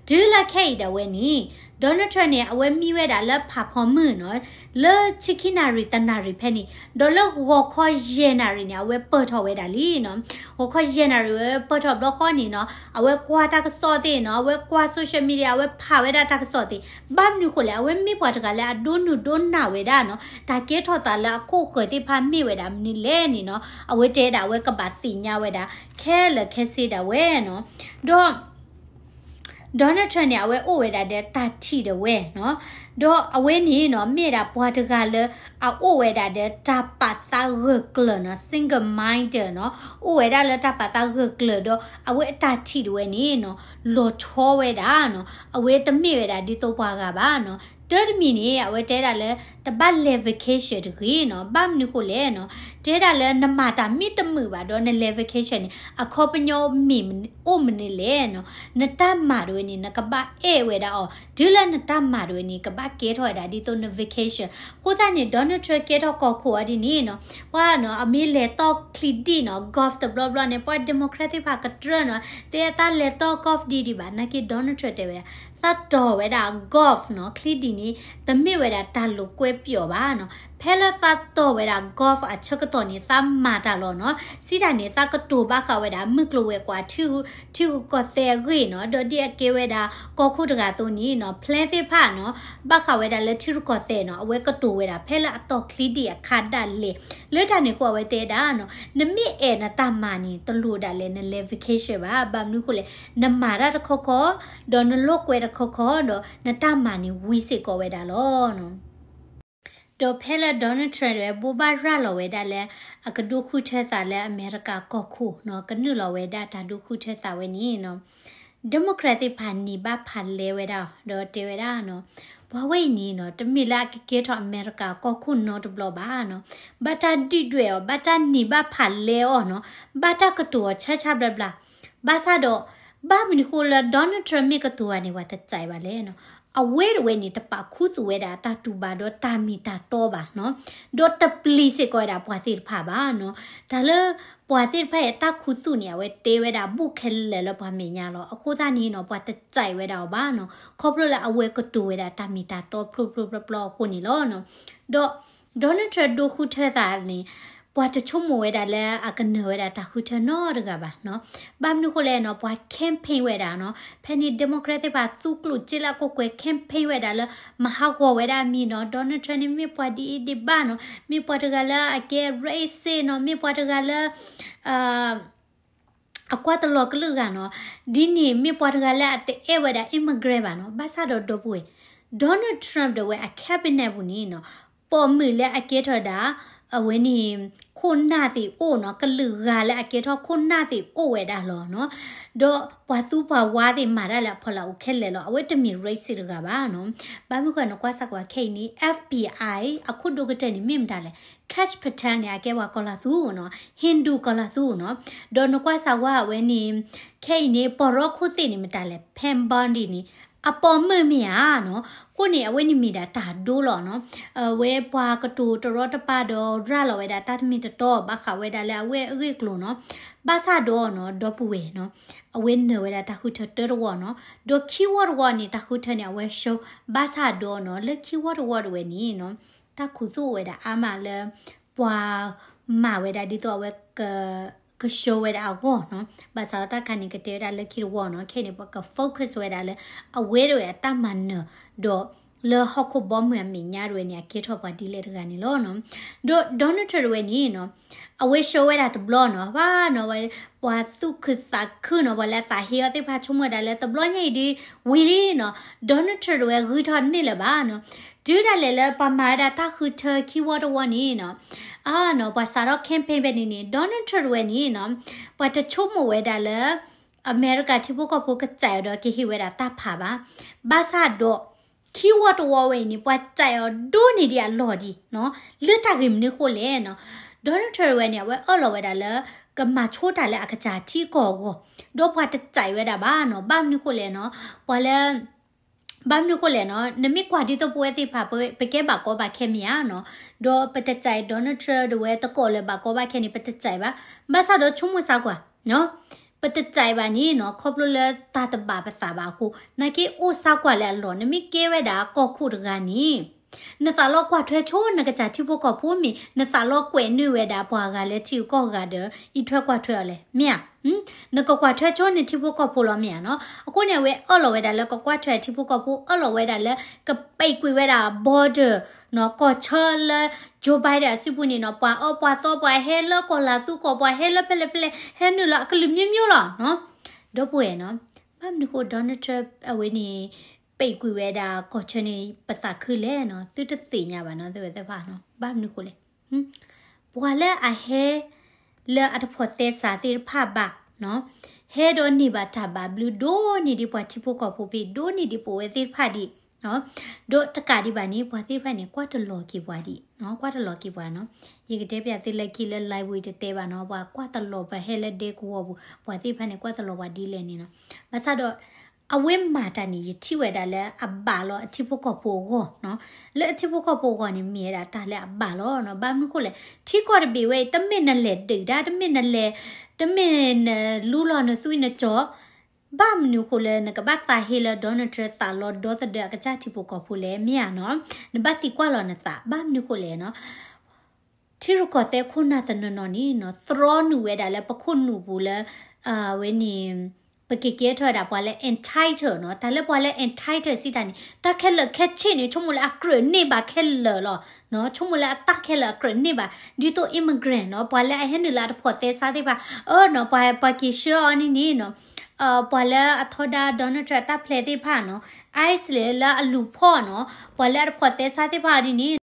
တုၤလၢခဲအံၤဒၣ်ဝဲန့ၣ် Donald Trump န့ၣ် အဝဲမံဝဲဒၣ်လၢဖးဖီမုၢ်နီၤ လၢဆံခံနၣ်ရံၣ်တနၣ်ရံၣ်ဖဲန့ၣ် ဒီးလၢဂီၤခီယဲၢ်နၣ်ရံၣ်န့ၣ် အဝဲပၢၢ်ထီၣ်ဝဲဒၣ်လံနီၤ. ဂီၤခီယဲၢ်နၣ်ရံၣ်ဝဲပၢၢ်ထီၣ်ဘျီဃီန့ၣ်နီၤ အဝဲကွၢ်တၢ်ကစီၣ်သ့ၣ်နီၤ အဝဲကွၢ် social media အဝဲဖးဝဲဒၣ်တၢ်ကစီၣ်သ့ၣ် ဘၣ်မနုၤဃိလဲၣ် အဝဲမ့ၢ်ပှၤတဂၤလၢအဒိးနုာ်ဒိးနၢ်ဝဲဒၣ်နီၤ တၢ်ကဲထီၣ်သးလၢအခိၣ်ဃၢၤသ့ၣ်တဖၣ်မ့ၢ်ဝဲဒၣ်မနုၤလဲၣ်န့ၣ်နီၤ အဝဲတဲဒၣ်အဝဲကဘၣ်သ့ၣ်ညါဝဲဒၣ် ခဲလၢာ်ခဲဆ့ဒၣ်ဝဲနီၤ. ဒီး Donald Trump န့ၣ် အဝဲအိၣ်ဝဲဒၣ်ဒီးတၢ်ထံၣ်ဒၣ်ဝဲနီၤ ဒီးအဝဲန့ၣ်နီၤ မ့ၢ်ဒၣ်ပှၤတဂၤလၢ အအိၣ်ဝဲဒၣ်ဒီးတၢ်ပာ်သးဂၢၢ်ကျၢၤနီၤ single minded နီၤ အိၣ်ဝဲဒၣ်လၢတၢ်ပာ်သးဂၢၢ်ကျၢၤဒီး အဝဲအတၢ်ထံၣ်ဒၣ်ဝဲန့ၣ်နီၤ လီၤဆီဝဲဒၣ်နီၤ အဝဲတမ့ၢ်ဝဲဒၣ်ဒ်သိးပှၤဂၤဘၣ်နီၤ. တၢ်တမံၤန့ၣ် အဝဲတဲဒၣ်လၢ တဘၣ်လဲၤ vacation တဂ့ၤနီၤ ဘၣ်မနုၤဃိလဲၣ်နီၤ တဲဒၣ်လၢနမၤတၢ်မ့ၢ်တမုာ်ဘၣ်ဒီးနလဲၤ vacation န့ၣ် အခီပညီမ့ၢ်အိၣ်မနုၤလဲၣ်နီၤ နတၢ်မၤတဝဲန့ၣ် နကဘၣ်အဲၣ်ဝဲဒၣ်အီၤ တုၤလၢနတၢ်မၤတဝဲန့ၣ် ကဘၣ်ကဲထီၣ်ဝဲဒၣ်ဒ်သိးန vacation. အဃိသတးန့ၣ် Donald Trump ကဲထီၣ်ကီၢ်ခိၣ်အီၤဒ်န့ၣ်နီၤ ပှၤနီၤ အမ့ၢ်လဲၤတီၢ်ချံဒံၣ်နီၤ golf တဘျီဘျီန့ၣ် ပှၤ Democrat သ့ၣ်တဖၣ်ကတြၢၢ်နီၤ တဲအသးလဲၤတီၢ် golf ဒ်ဒံးဘၣ် နာ်က့ Donald Trump တဲဝဲဒၣ် သးတီၢ်ဝဲဒၣ် golf နီၤ ချံဒံၣ်န့ၣ် တမ့ၢ်ဝဲဒၣ်တၢ်လိာ်ကွဲပျီၣ်ဘၣ်နီၤ ဖဲလၢသးတီၢ်ဝဲဒၣ် golf အဆၢကတီၢ်န့ၣ် သးမၤတၢ်လီၤနီၤ စံးတၢ်န့ၣ် သးကတိၤဘၣ်ဃးဝဲဒၣ် မုၢ်ကျိၤဝဲၤကွာ် ထံရူၢ်ကီၢ်သဲးအဂ့ၢ်နီၤ ဒီးဒ်အကဲဝဲဒၣ် ကီၢ်ခိၣ်တဂၤအသိးန့ၣ်နီၤ plan သ့ၣ်တဖၣ်နီၤ ဘၣ်ဃးဝဲဒၣ်လၢထံရူၢ်ကီၢ်သဲးနီၤ အဝဲကတိၤဝဲဒၣ် ဖဲလၢအတီၢ်ချံဒံၣ်အခါဒၣ်လဲာ် လၢတၢ်န့ၣ်အဃိ အဝဲတဲဒၣ်နီၤ နမ့ၢ်အဲၣ်နတၢ်မၤန့ၣ် တလိၣ်ဒၣ်လဲာ်နလဲၤ vacation ဘၣ် ဘၣ်မနုၤဃိလဲၣ် နမၤတၢ်တခီခီ ဒီးနလိာ်ကွဲတခီခီ ဒီးနတၢ်မၤန့ၣ် ဝံၤစ့ၢ်ကီးဝဲဒၣ်လီၤနီၤ. ဒီးဖဲလၢ Donald Trump ဝဲဘိးဘၣ်ရၤလီၤဝဲဒၣ်လၢ အကဒိဃုထၢသးလၢအမဲရကၤကီၢ်ခိၣ်နီၤ ကနုာ်လီၤဝဲဒၣ်တၢ်ဒိဃုထၢသးဝဲန့ၣ်နီၤ Democrat သ့ၣ်တဖၣ်န့ၢ်ဘၣ်ဖးလဲဝဲဒၣ်အီၤ ဒီးတဲဝဲဒၣ်နီၤ ပှၤဝဲအံၤန့ၣ်နီၤ တမ့ၢ်လၢအကကဲထီၣ်အမဲရကၤကီၢ်ခိၣ်နီတဘျီဘၣ်နီၤ ဘၣ်တၢ်ဒုၣ်ဒွဲၣ်အီၤ ဘၣ်တၢ်န့ၢ်ဘၣ်ဖးလဲအီၤနီၤ ဘၣ်တၢ်ကတိၤအီၤဆၢဆၢဘျါဘျါ ဘၣ်ဆၣ်ဒီး ဘၣ်မနုၤဃိလၢ Donald Trump မ့ၢ်ကတိၤဧါန့ၣ် ပှၤတစဲးဘၣ်လဲၣ်နီၤ အဝဲတဝဲန့ၣ် တပာ်ခူသူၣ်ဝဲဒၣ်တၢ်တူၢ်ဘၣ်ဒီးတၢ်မ့ၢ်တၢ်တီဘၣ်နီၤ ဒီးတပျံၤစ့ၢ်ကီးဝဲဒၣ်ပှၤသ့ၣ်တဖၣ်ဘၣ်နီၤ တၢ်လၢ ပှၤသ့ၣ်တဖၣ်အံၤတၢ်ခူသူၣ်န့ၣ် အဝဲတဲဝဲဒၣ်ဘူးခဲလၢာ်လၢပှၤမဲာ်ညါလီၤ အဃိသတးန့ၣ်နီၤ ပှၤတစဲးဝဲဒၣ်အီၤဘၣ်နီၤ ခီဖျိလၢအဝဲကတိၤဝဲဒၣ်တၢ်မ့ၢ်တၢ်တီဖျိဖျိဖျိဖျိအဃိန့ၣ်လီၤနီၤ ဒီး Donald Trump ဒိဃုထၢသးန့ၣ် ပှၤတဆိကမိၣ်ဝဲဒၣ်လၢအကနၢၤဝဲဒၣ်တၢ်ဃုထၢနီတဂၤဘၣ်နီၤ ဘၣ်မနုၤဃိလဲၣ်နီၤ ပှၤ campaign ဝဲဒၣ်နီၤ ဖဲန့ၣ် Democrat သ့ၣ်တဖၣ်သူကျိၣ်စ့လၢအကိးကွဲ campaign ဝဲဒၣ်လၢ မၤဟးဂီၤဝဲဒၣ်အမံၤနီၤ Donald Trump န့ၣ်မ့ၢ်ပှၤဒ်အံၤဒံးဘၣ်နီၤ မ့ၢ်ပှၤတဂၤလၢအကဲ racist နီၤ မ့ၢ်ပှၤတဂၤလၢ အကွၢ်တလီၤကလုာ်ဂၤနီၤ ဒ်န့ၣ်မ့ၢ်ပှၤတဂၤလၢအတအဲၣ်ဝဲဒၣ် immigrant ဘၣ်နီၤ ဘၣ်ဆၣ်ဒီးဒီပုၢ်ဝဲၢ် Donald Trump ဒီးဝဲအ cabinet ပူၤန့ၣ်နီၤ ပိာ်မုၣ်လၢအကဲထီၣ်ဒၣ် အဝဲန့ၣ် ခိၣ်နၢ်သ့ၣ်အိၣ်နီၤ ကလုာ်ဂၤလၢအကဲထီၣ်ခိၣ်နၢ်သ့ၣ်အိၣ်ဝဲဒၣ်လီၤနီၤ ဒီးပှၤသူပှၤဝါသ့ၣ်မၤတၢ်လၢအဖီလာ်အိၣ်ခဲလၢာ်လီၤ အဝဲတမ့ၢ် racist တဂၤဘၣ်နီၤ ဘၣ်မနုၤဃိနကွၢ်စၢ်ကွၢ်ခဲအံၤန့ၣ် FBI အခိၣ်ဒိၣ်ကတၢၢ်န့ၣ်မ့ၢ်မတၤလဲၣ် Kash Patel န့ၣ် အကဲပှၤကီၤလၤသူနီၤ Hindu ကီၤလၤသူနီၤ ဒီးနကွၢ်စၢ်ဝဲအဝဲန့ၣ် ခဲအံၤန့ၣ် ပီၢ်ရီခိၣ်သ့ၣ်န့ၣ်မတၤလဲၣ် Pam Bondi န့ၣ် အပိာ်မုၣ်မ့ၢ်ဧါနီၤ အဃိန့ၣ် အဝဲန့ၣ်မ့ၢ်ဒၣ်တၢ်ဒိလီၤနီၤ အဝဲပှၤကတိၤတရီတပါဒီးရၤလီၤဝဲဒၣ်တၢ်တမ့ၢ်တတီ ဘၣ်ဃးဝဲဒၣ်လၢအဝဲအဂ့ၢ်အကျိၤနီၤ ဘၣ်ဆၣ်ဒီးနီၤ ဒီပုၢ်ဝဲၢ်နီၤ အဝဲနၢၤဝဲဒၣ်တၢ်ဃုထၢတၢတဝီနီၤ ဒီးခံဝီတဝီန့ၣ် တၢ်ဃုထၢန့ၣ် အဝဲ show ဘၣ်ဆၣ်ဒီးနီၤ လၢခံဝီတဝီတဝဲန့ၣ်နီၤ တၢ်ခူသူၣ်ဝဲဒၣ်အါမးလၢ ပှၤမၤဝဲဒၣ်ဒ်သိးအဝဲ က show ဝဲဒၣ်အဂီၢ်နီၤ ဘၣ်ဆၣ်ဒီးတၢ်ခါန့ၣ် ကတဲဝဲဒၣ်လၢခံတဝီနီၤ ခဲအံၤန့ၣ် ပက focus ဝဲဒၣ်လၢ အဝဲတဝဲအတၢ်မၤနၢၤ ဒီးလၢဟီၣ်ခိၣ်ဘီမုၢ်အမဲာ်ညါတဝဲန့ၣ် အကဲထီၣ်ပှၤဒ်လဲၣ်တဂၤန့ၣ်လီၤနီၤ ဒီး Donald Trump တဝဲန့ၣ်နီၤ အဝဲ show ဝဲဒၣ်တဘျီနီၤ ဘၣ်နီၤ ပှၤသူၣ်ခုသးခုနီၤ ပှၤလၢအသးဟ့အီၤသ့ၣ်တဖၣ်ဆိကမိၣ်ဝဲဒၣ်လၢတဘျီညါအံၤဒ်ဝံၤလံနီၤ Donald Trump တဝဲဂုၤထီၣ်န့ၢ်လၢၤဘၣ်နီၤ တုၤဒၣ်လဲာ်လၢပှၤမၤဝဲဒၣ်တၢ်ဃုထၢခံဝီတဝီန့ၣ်နီၤ အနီၤ ပှၤစးထီၣ် campaign ဖဲန့ၣ်န့ၣ် Donald Trump တဝဲန့ၣ်နီၤ ပှၤတဆိကမိၣ်ဝဲဒၣ်လၢ အမဲရကၤထံဖိကီၢ်ဖိကစးအီၤဒီးကဟ့ၣ်ဝဲဒၣ်တၢ်ဖးဘၣ် ဘၣ်ဆၣ်ဒီး ခံဝီတဝီဝဲအံၤန့ၣ် ပှၤစးအီၤဒိၣ်န့ၢ်ဒံးအလီၢ်ဒံးနီၤ လၢတၢ်ဂ့ၢ်မနုၤဃိလဲၣ်နီၤ Donald Trump တဝဲန့ၣ် အဝဲအၢၣ်လီၤဝဲဒၣ်လၢ ကမၤဆိတၢ်လၢအကစၢ်ထံကီၢ်အဂီၢ် ဒီးပှၤတစးဝဲဒၣ်ဘၣ်နီၤ ဘၣ်မနုၤဃိလဲၣ်နီၤ ပှၤလၢ ဘၣ်မနုၤဃိလဲၣ်နီၤ နမ့ၢ်ကွၢ်ဒ်သိးပဝဲသ့ၣ်တဖၣ် ပကဲဘၣ်ကီဘၣ်ခဲမ့ၢ်ဧါနီၤ ဒီးပတစး Donald Trump တဝဲတကိးလၢၤဘၣ်ကီဘၣ်ခဲန့ၣ် ပတစးဘၣ် ဘၣ်ဆၣ်ဒီးဆိကမိၣ်စၢ်ကွၢ်နီၤ ပတစးဘၣ်န့ၣ်နီၤ ခီဖျိလၢတၢ်တဘၣ်ပသးဘၣ်အဃိ နာ်က့အိၣ်စၢ်ကွၢ်လၢအလီၢ် နမ့ၢ်ကဲဝဲဒၣ်ကီၢ်ခိၣ်တဂၤန့ၣ် နသးလီကွၢ်ထွဲဆိနကစၢ်ထံဖိကီၢ်ဖိမ့ၢ် နသးလီကွဲးနုာ်ဝဲဒၣ်ပှၤဂၤလၢထံဂုၤကီၢ်ဂၤဒီး အံးထွဲကွၢ်ထွဲအီၤလဲၣ် မ့ၢ်ဧါ နကကွၢ်ထွဲဆိနထံဖိကီၢ်ဖိလီၤမ့ၢ်ဧါနီၤ အဃိန့ၣ် အဝဲအၢၣ်လီၤဝဲဒၣ်လၢကကွၢ်ထွဲအထံဖိကီၢ်ဖိ အၢၣ်လီၤဝဲဒၣ်လၢကပဲာ်ကွံာ်ဝဲဒၣ် border နီၤ ကီၢ်ဆၢလၢ Joe Biden အစုပူၤန့ၣ်နီၤ ပှၤအီၣ်ပှၤသီ ပှၤဟဲလၢကီၢ်လၤသူကီၢ် ပှၤဟဲလၢဖဲလဲၣ်ဖဲလဲၣ် ဟဲနုာ်လီၤအကလုာ်မျိုးမျိုးလီၤနီၤ ဒီပုၢ်ဝဲၢ်နီၤ ဘၣ်မနုၤဃိ Donald Trump အဝဲန့ၣ် ပဲာ်ကွံာ်ဝဲဒၣ်ကီၢ်ဆၢန့ၣ် ပသးခုလဲၣ်နီၤ သုတသ့ၣ်ညါဘၣ်နီၤ သုဝဲသ့ၣ်တဖၣ်နီၤ ဘၣ်မနုၤဃိလဲၣ် ပှၤလၢအဟဲ လၢအတဖိးသဲစးသ့ၣ်တဖၣ်ဘၣ်နီၤ ဟဲဒီးန့ၢ်ဘၣ်တၢ်ဘၣ်ဘျုးဒိၣ်န့ၢ်ဒံးပှၤထံဖိကီၢ်ဖိဖဲ ဒိၣ်န့ၢ်ဒံးပဝဲသ့ၣ်တဖၣ်ဒံးနီၤ ဒီးတကးဒံးဘၣ်န့ၣ် ပှၤသ့ၣ်တဖၣ်န့ၣ် ကွၢ်တလီၤက့ၤပှၤဒံးနီၤ ကွၢ်တလီၤက့ၤပှၤနီၤ ယကတဲပျးသုလၢခံလၢ live တတဲဘၣ်နီၤ ပှၤကွၢ်တလီၤပှၤဟဲလၢဒဲကဝီၤပူၤ ပှၤသ့ၣ်တဖၣ်န့ၣ် ကွၢ်တလီၤပှၤဒ်လဲၣ်န့ၣ်နီၤ ဘၣ်ဆၣ်ဒီး အဝဲမၤတၢ်န့ၣ် ယထံၣ်ဝဲဒၣ်လၢအဘၣ်လီၤအထံဖိကီၢ်ဖိအဂီၢ်နီၤ လၢအထံဖိကီၢ်ဖိအဂီၢ်န့ၣ် မ့ၢ်ဝဲဒၣ်တၢ်လၢအဘၣ်လီၤနီၤ ဘၣ်မနုၤဃိလဲၣ် ထံကီၢ်တဘ့ၣ်ဝဲအံၤ တမ့ၢ်နလဲၤဒုးတၢ် တမ့ၢ်နလဲၤ တမ့ၢ်နလူလီၤနသွံၣ်နစီၤ ဘၣ်မနုၤဃိလၢနကဘၣ်သးဟ့လၢ Donald Trump သးလီၤဒီသဒၢအကစၢ်ထံဖိကီၢ်ဖိလဲၣ် မ့ၢ်ဧါနီၤ နဘၣ်သံကွၢ်လီၤနသး ဘၣ်မနုၤဃိလဲၣ်နီၤ ထံရူၢ်ကီၢ်သဲးခိၣ်နၢ်တနီၤနီၤန့ၣ်နီၤ သြီနုာ်ဝဲဒၣ်လၢပခိၣ်နူာ်ပူၤလၢ အဝဲန့ၣ် ပကကဲထီၣ်ဝဲဒၣ်ပှၤလၢ entitled နီၤ တၢ်လၢပှၤလၢ entitled စံးတၢ်န့ၣ် တၢ်ခဲလၢာ်ခဲဆ့န့ၣ် ဆိကမိၣ်လၢအကြၢးန့ၢ်ဘၣ်ခဲလၢာ်လီၤ ဆိကမိၣ်လၢအတၢ်ခဲလၢာ်အကြၢးန့ၢ်ဘၣ် ဒ်သိး immigrant နီၤ ပှၤလၢအဟဲနုာ်လၢအတဖိးသဲစးသ့ၣ်တဖၣ် အၢနီၤ ပှၤ ပှၤက့ၤဆှၢအီၤန့ၣ်န့ၣ်နီၤ ပှၤလၢအထီဒါ Donald Trump အတၢ်ဖျဲးသ့ၣ်တဖၣ်နီၤ ICE လၢအလူၤဖီၣ်နီၤ ပှၤလၢအတဖိးသဲစးသ့ၣ်တဖၣ်အီၤန့ၣ်န့ၣ်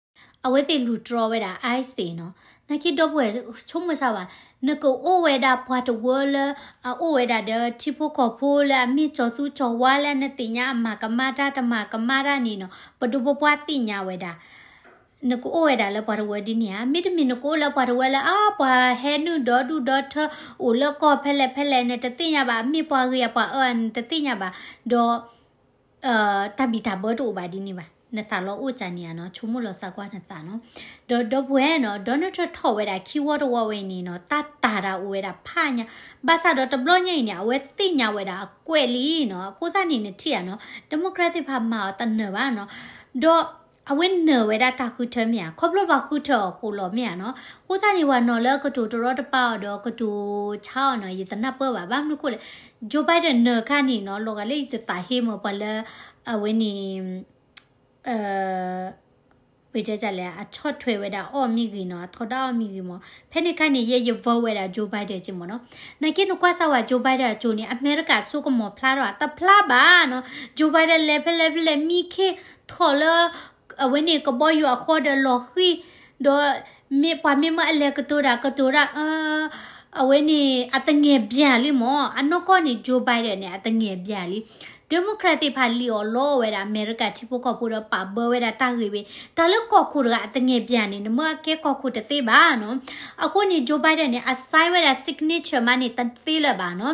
အဝဲသ့ၣ်လူၤတြီဝဲဒၣ် ICE သ့ၣ်နီၤ. နာ်က့ဒီပုၢ်ဝဲၢ်ဆိကမိၣ်ဆၢဝဲ, နကအိၣ်ဝဲဒၣ်ပှၤတဝၢလၢ အအိၣ်ဝဲဒၣ်ဒီးထံဖိကီၢ်ဖိလၢအမ့ၢ်ကၠီၤသူကၠီၤဝါလၢနသ့ၣ်ညါအမၤကမၣ်တၢ်တမၤကမၣ်တၢ်န့ၣ်နီၤ, ပဒိၣ်ပပှၢ်သ့ၣ်ညါဝဲဒၣ် နကအိၣ်ဝဲဒၣ်လၢပှၤတဝၢဒ်န့ၣ်ဧါ. မ့တမ့ၢ်နကအိၣ်လၢပှၤတဝၢလၢ အါ ပှၤဟဲနုာ်ဒီဒူၣ်ဒီထၢ အိၣ်လၢကီၢ်ဖဲလဲၣ်ဖဲလဲၣ် နတသ့ၣ်ညါဘၣ်, မ့ၢ်ပှၤဂ့ၤဧါပှၤအၢဧါ နတသ့ၣ်ညါဘၣ်, ဒီး တၢ်ဘံၣ်တၢ်ဘၢတအိၣ်ဘၣ်ဒ်န့ၣ်ဘၣ်. နသးလီအိၣ်ကန့ၣ်ဧါနီၤ, ဆိကမိၣ်လီၤသးကွၢ်နသးနီၤ. ဒီးဒီပုၢ်ဝဲၢ်နီၤ, Donald Trump ထီၣ်ဝဲဒၣ်ခံဝီတဝီဝဲအံၤန့ၣ်နီၤ, တၢ်တာ်တၢ်အိၣ်ဝဲဒၣ်ဖးညါ, ဘၣ်ဆၣ်ဒီးတဘျီညါအံၤန့ၣ် အဝဲသ့ၣ်ညါဝဲဒၣ်အကွဲးလံနီၤ. အဃိသတးန့ၣ်နထံၣ်ဧါနီၤ, Democrat သ့ၣ်တဖၣ်မၤအီၤတနၢၤဘၣ်နီၤ. ဒီးအဝဲနၢၤဝဲဒၣ်တၢ်ဃုထၢမ့ၢ်ဧါ, ခီဖျိပှၤဃုထၢအီၤအဃိလီၤမ့ၢ်ဧါနီၤ. အဃိသတးန့ၣ် ပှၤနီၤလၢကတိၤတရီတပါအီၤဒီး ကတိၤဆါအီၤနီၤ, ယတနၢ်ပၢၢ်ဘၣ်. ဘၣ်မနုၤအဃိလဲၣ်, Joe Biden နၢၤခါန့ၣ်နီၤ, လီၤဂာ်လၢယတသးဟ့မၢ်ပှၤလၢ အဝဲန့ၣ် ပတဲလဲၣ် အဆီၣ်ထွဲဝဲဒၣ်အီၣ်မ့ၢ်ဂ့ၤနီၤ, အထီဒါအီၣ်မ့ၢ်ဂ့ၤမး, ဖဲန့ၣ်ခါန့ၣ် ယဲယ vote ဝဲဒၣ် Joe Biden က့မ့ၢ်နီၤ. နာ်က့နကွၢ်စၢ်ဝဲ Joe Biden အစိၤန့ၣ် အမဲရကၤအစိကမီၤဖျါထီၣ် တဖျါဘၣ်နီၤ. Joe Biden လဲၤဖဲလဲၣ်ဖဲလဲၣ် မံခ့ထီၣ်လၢ အဝဲန့ၣ်ကဘီယူၤအဃီဒီးလီၤဃံၤ, ဒီးမ့ၢ်ပှၤမ့ၢ်မၢအလဲၤကတိၤတၢ်ကတိၤတၢ် အဝဲန့ၣ် အသငဲၣ်ဘၠၣ်လံမး, အနီၢ်ကီၢ်န့ၣ် Joe Biden န့ၣ် အသငဲၣ်ဘၠၣ်လံ. Democrat သ့ၣ်တဖၣ်လံၣ်အီၣ်လီအီၣ်ဝဲဒၣ် အမဲရကၤထံဖိကီၢ်ဖိဒီးပာ်ဘၢဝဲဒၣ်တၢ်ဂ့ၢ်ဝဲ, တၢ်လၢကီၢ်ခိၣ်တဂၤအသငဲၣ်ဘၠၣ်န့ၣ် နမၢအကဲကီၢ်ခိၣ်တသ့ဘၣ်နီၤ. အဃိန့ၣ် Joe Biden န့ၣ် အ sign ဝဲဒၣ် signature မးန့ၣ် တသ့လၢၤဘၣ်နီၤ.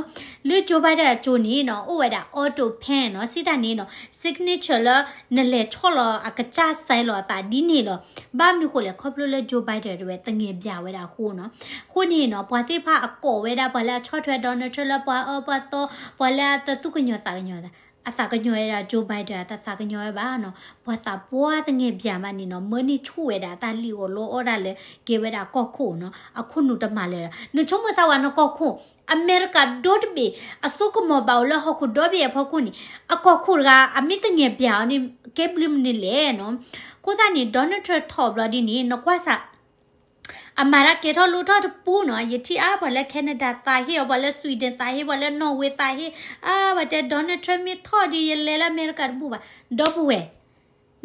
လၢ Joe Biden အစိၤန့ၣ်နီၤ အိၣ်ဝဲဒၣ် auto pen နီၤ, စံးတၢ်န့ၣ်နီၤ signature လၢ နလဲၤဆီၣ်လီၤအကစၢ် sign လီၤအသးဒ်န့ၣ်လီၤ. ဘၣ်မနုၤဃိလဲၣ်, ခီဖျိလၢ Joe Biden တဝဲသငဲၣ်ဘၠၣ်ဝဲဒၣ်အဃိနီၤ. အဃိန့ၣ်နီၤ ပှၤသ့ၣ်တဖၣ်အကိးဝဲဒၣ် ပှၤလၢအဆီၣ်ထွဲ Donald Trump လၢပှၤအၢပှၤသီ, ပှၤလၢအတသူၣ်ကညီၤသးကညီၤသး, အသးကညီၤဝဲဒၣ် Joe Biden တသးကညီၤဝဲဘၣ်နီၤ. ပှၤသးပှၢ်သငဲၣ်ဘၠၣ်မးန့ၣ်နီၤ မၢန့ၢ်ဆူၣ်ဝဲဒၣ်တၢ်လံၣ်အီၣ်လီအီၣ်ဒၣ်လၢ ကဲဝဲဒၣ်ကီၢ်ခိၣ်နီၤ, အခိၣ်နူာ်တမၤလၢၤဒီး နဆိကမိၣ်စၢ်ဝဲ နကီၢ်ခိၣ် အမဲရကၤဒီတဘ့ၣ် အစိကမီၤဘၣ်အိၣ်လၢဟီၣ်ခိၣ်ဒီဘ့ၣ်အဖီခိၣ်န့ၣ် အကီၢ်ခိၣ်တဂၤ အမ့ၢ်သငဲၣ်ဘၣ်အီၤန့ၣ် ကဲဘျုးမနုၤလဲၣ်နီၤ. အဃိသတးန့ၣ် Donald Trump ထီၣ်ဘျီဒ်န့ၣ် နကွၢ်စၢ် အမၤတၢ်ကဲထီၣ်လိၣ်ထီၣ်တပူၤနီၤ, ယထံၣ်အါပှၤလၢ Canada သးဟ့အီၤ, ပှၤလၢ Sweden သးဟ့, ပှၤလၢ Norway သးဟ့, အါ ပှၤတဲ Donald Trump မ့ၢ်ထီၣ်ဒီး ယလဲၤလၢအမဲရကၤတဘူၣ်ဘၣ်. ဒီပုၢ်ဝဲၢ်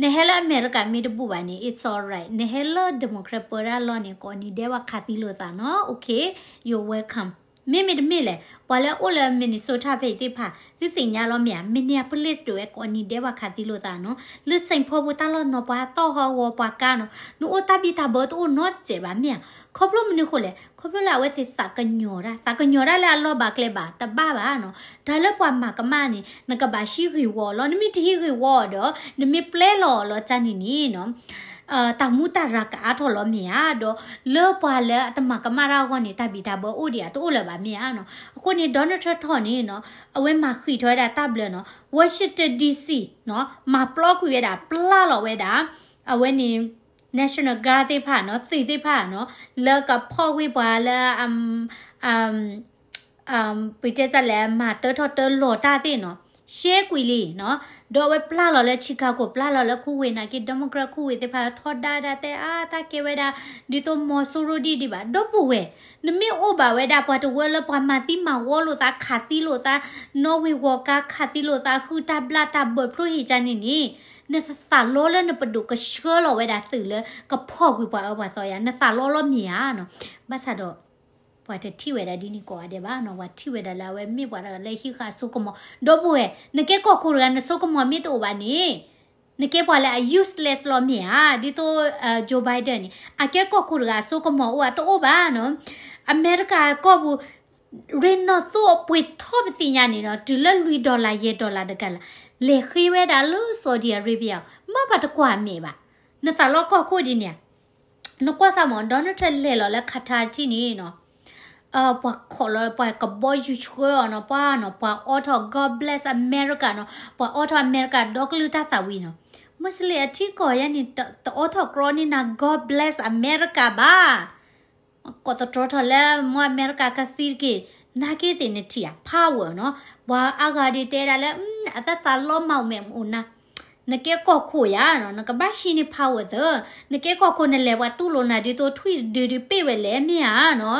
နဟဲလၢအမဲရကၤမ့ၢ်တဘူၣ်ဘၣ်န့ၣ် it's alright, နဟဲလၢ Democrat ပၢတၢ်လီၢ်န့ၣ် ကိးနံၤဒဲးပှၤခးသံလိာ်သးနီၤ, okay, you're welcome. မ့မ့ၢ်တမ့ၢ်လဲၣ်, ပှၤလၢအိၣ်လၢ Minnesota ဖဲအံၤသ့ၣ်တဖၣ် သုသ့ၣ်ညါလီၤမ့ၢ်ဧါ, Minneapolis တဝဲကိးနံၤဒဲးပှၤခးသံလိာ်သးနီၤ, လၢ Saint Paul ပူၤတၢ်လီၢ်နီၤ ပှၤတီၢ်ဟီဂီၤပှၤကါနီၤ, နအိၣ်တၢ်ဘံၣ်တၢ်ဘၢတအိၣ်နီတစဲးဘၣ်မ့ၢ်ဧါ. ခီဖျိမနုၤဃိလဲၣ်, ခီဖျိလၢအဝဲသ့ၣ်သးကညီၤတၢ်, သးကညီၤတၢ်လၢအလီၢ်ဘၣ်ကျဲဘၣ်, တဘၣ်ဘၣ်နီၤ. တၢ်လၢပှၤမၤကမၣ်န့ၣ် နကဘၣ်ဟံးဂ့ၢ်ဝီလီၤ, နမ့ၢ်တဟံးဂ့ၢ်ဝီဒီး နမ့ၢ်ပျဲလီၤလီၤကန့ၣ်န့ၣ်နီၤ တၢ်မူတၢ်ရၤကအါထီၣ်လီၤမ့ၢ်ဧါ, ဒီးလၢပှၤလၢအတမၤကမၣ်တၢ်အဂီၢ်န့ၣ် တၢ်ဘံၣ်တၢ်ဘၢအိၣ်ဒံးဧါ တအိၣ်လၢၤဘၣ်မ့ၢ်ဧါနီၤ. အဃိန့ၣ် Donald Trump ထီၣ်န့ၣ်နီၤ အဝဲမၤဃံးထီၣ်ဝဲဒၣ်တၢ်ဘျၢနီၤ, Washington D C နီၤ မၤပျီကွံာ်ဝဲဒၣ် ပျၢ်လီၤဝဲဒၣ် အဝဲန့ၣ် National Guard သ့ၣ်တဖၣ်နီၤ, သုးသ့ၣ်တဖၣ်နီၤ, လၢကဖီၣ်ကွံာ်ပှၤလၢ ပတဲလဲၣ် မၤတၢထီၣ်တၢလီၤတၢ်သ့ၣ်နီၤ, ရှဲကွံာ်လံနီၤ. ဒီးအဝဲပျၢ်လီၤလၢ Chicago ပျၢ်လီၤလၢခူဝ့ၢ်နာ်က့ Democrat ခူဝ့ၢ်သ့ၣ်တဖၣ် ထီဒါဒၣ်တဲ အါ တၢ်ကဲဝဲဒၣ် ဒ်သိးမီၤစိရိၤဒ်ဒံးဘၣ်. ဒီပုၢ်ဝဲၢ် နမ့ၢ်အိၣ်ဘၣ်ဝဲဒၣ်ပှၤတဝၢလၢပှၤမၤသံမၤဝီလိာ်သး ခးသံလိာ်သး နီၣ်ဝ့ၤဝီၤကါ ခးသံလိာ်သး ဃုတၢ်ဘျၣ်တၢ်ဘၢဖျိဟံၣ်ကန့ၣ်န့ၣ် နသးလီလၢနပဒိၣ်ကဆှၢလီၤဝဲဒၣ်သုးလၢကဖီၣ်ကွံာ်ပှၤအၢပှၤသီယါ, နသးလီလီၤမ့ၢ်ဧါနီၤ. ဘၣ်ဆၣ်ဒီး ပှၤတထံၣ်ဝဲဒၣ်ဒ်န့ၣ်ကိးဂၤဒဲးဘၣ်နီၤ, ပှၤထံၣ်ဝဲဒၣ်လၢအဝဲမ့ၢ်ပှၤတဂၤလၢဟံးဃာ်အစိကမီၤ. ဒီပုၢ်ဝဲၢ် နကဲကီၢ်ခိၣ်တဂၤ နစိကမီၤမ့ၢ်တအိၣ်ဘၣ်န့ၣ် နကဲပှၤလၢအ useless လီၤမ့ၢ်ဧါ. ဒ်သိး Joe Biden န့ၣ် အကဲကီၢ်ခိၣ်တဂၤ အစိကမီၤအိၣ်ဧါ တအိၣ်ဘၣ်နီၤ. အမဲရကၤကီၢ်ပူၤ ရ့နီၣ်သိအပှ့ၤထီၣ်ပသ့ၣ်ညါန့ၣ်နီၤ တုၤလၢလွံၢ် dollar ယဲၢ် dollar တကလး လဲၤဃ့ဝဲဒၣ်လၢ Saudi Arabia မ့ၢ်ပှၤတကွၢ်မဲာ်ဘၣ်. နသးလီကီၢ်ခိၣ်ဒ်န့ၣ်ဧါ. နကွၢ်စၢ်မး Donald Trump လဲၤလီၤလၢ Qatar ထံၣ်န့ၣ်နီၤ ပှၤခိးလီၤ ပှၤကဘီယူၤဆှၢအီၤနီၤ ပှၤနီၤ ပှၤအိးထီၣ် God bless America နီၤ ပှၤအိးထီၣ်အမဲရကၤဒီကလုာ်တၢ်သးဝံၤနီၤ. Muslim အထံကီၢ်ယဲန့ၣ် တအိးထီၣ်ကြီန့ၢ်နၤ God bless America ဘၣ်. ကိးသတြီထီၣ်လၢ မ့ၢ်အမဲရကၤကသံတက့ၢ် နာ်က့သ့ၣ်နထံၣ်ဧါ power နီၤ. ပှၤအါဂၤဒ်တဲဒၣ်လၢ အတၢ်သးလီမၤအိၣ်မဲာ်အိၣ်နၤ နကဲကီၢ်ခိၣ်ယါနီၤ နကဘၣ်ဟံးန့ၢ် power သၢ. နကဲကီၢ်ခိၣ်နလဲၤပှၤတူၢ်လိာ်နၤဒ်သိးထွံၣ်တဒုဒုးပ့ၢ်ဝဲလဲၣ်မ့ၢ်ဧါနီၤ.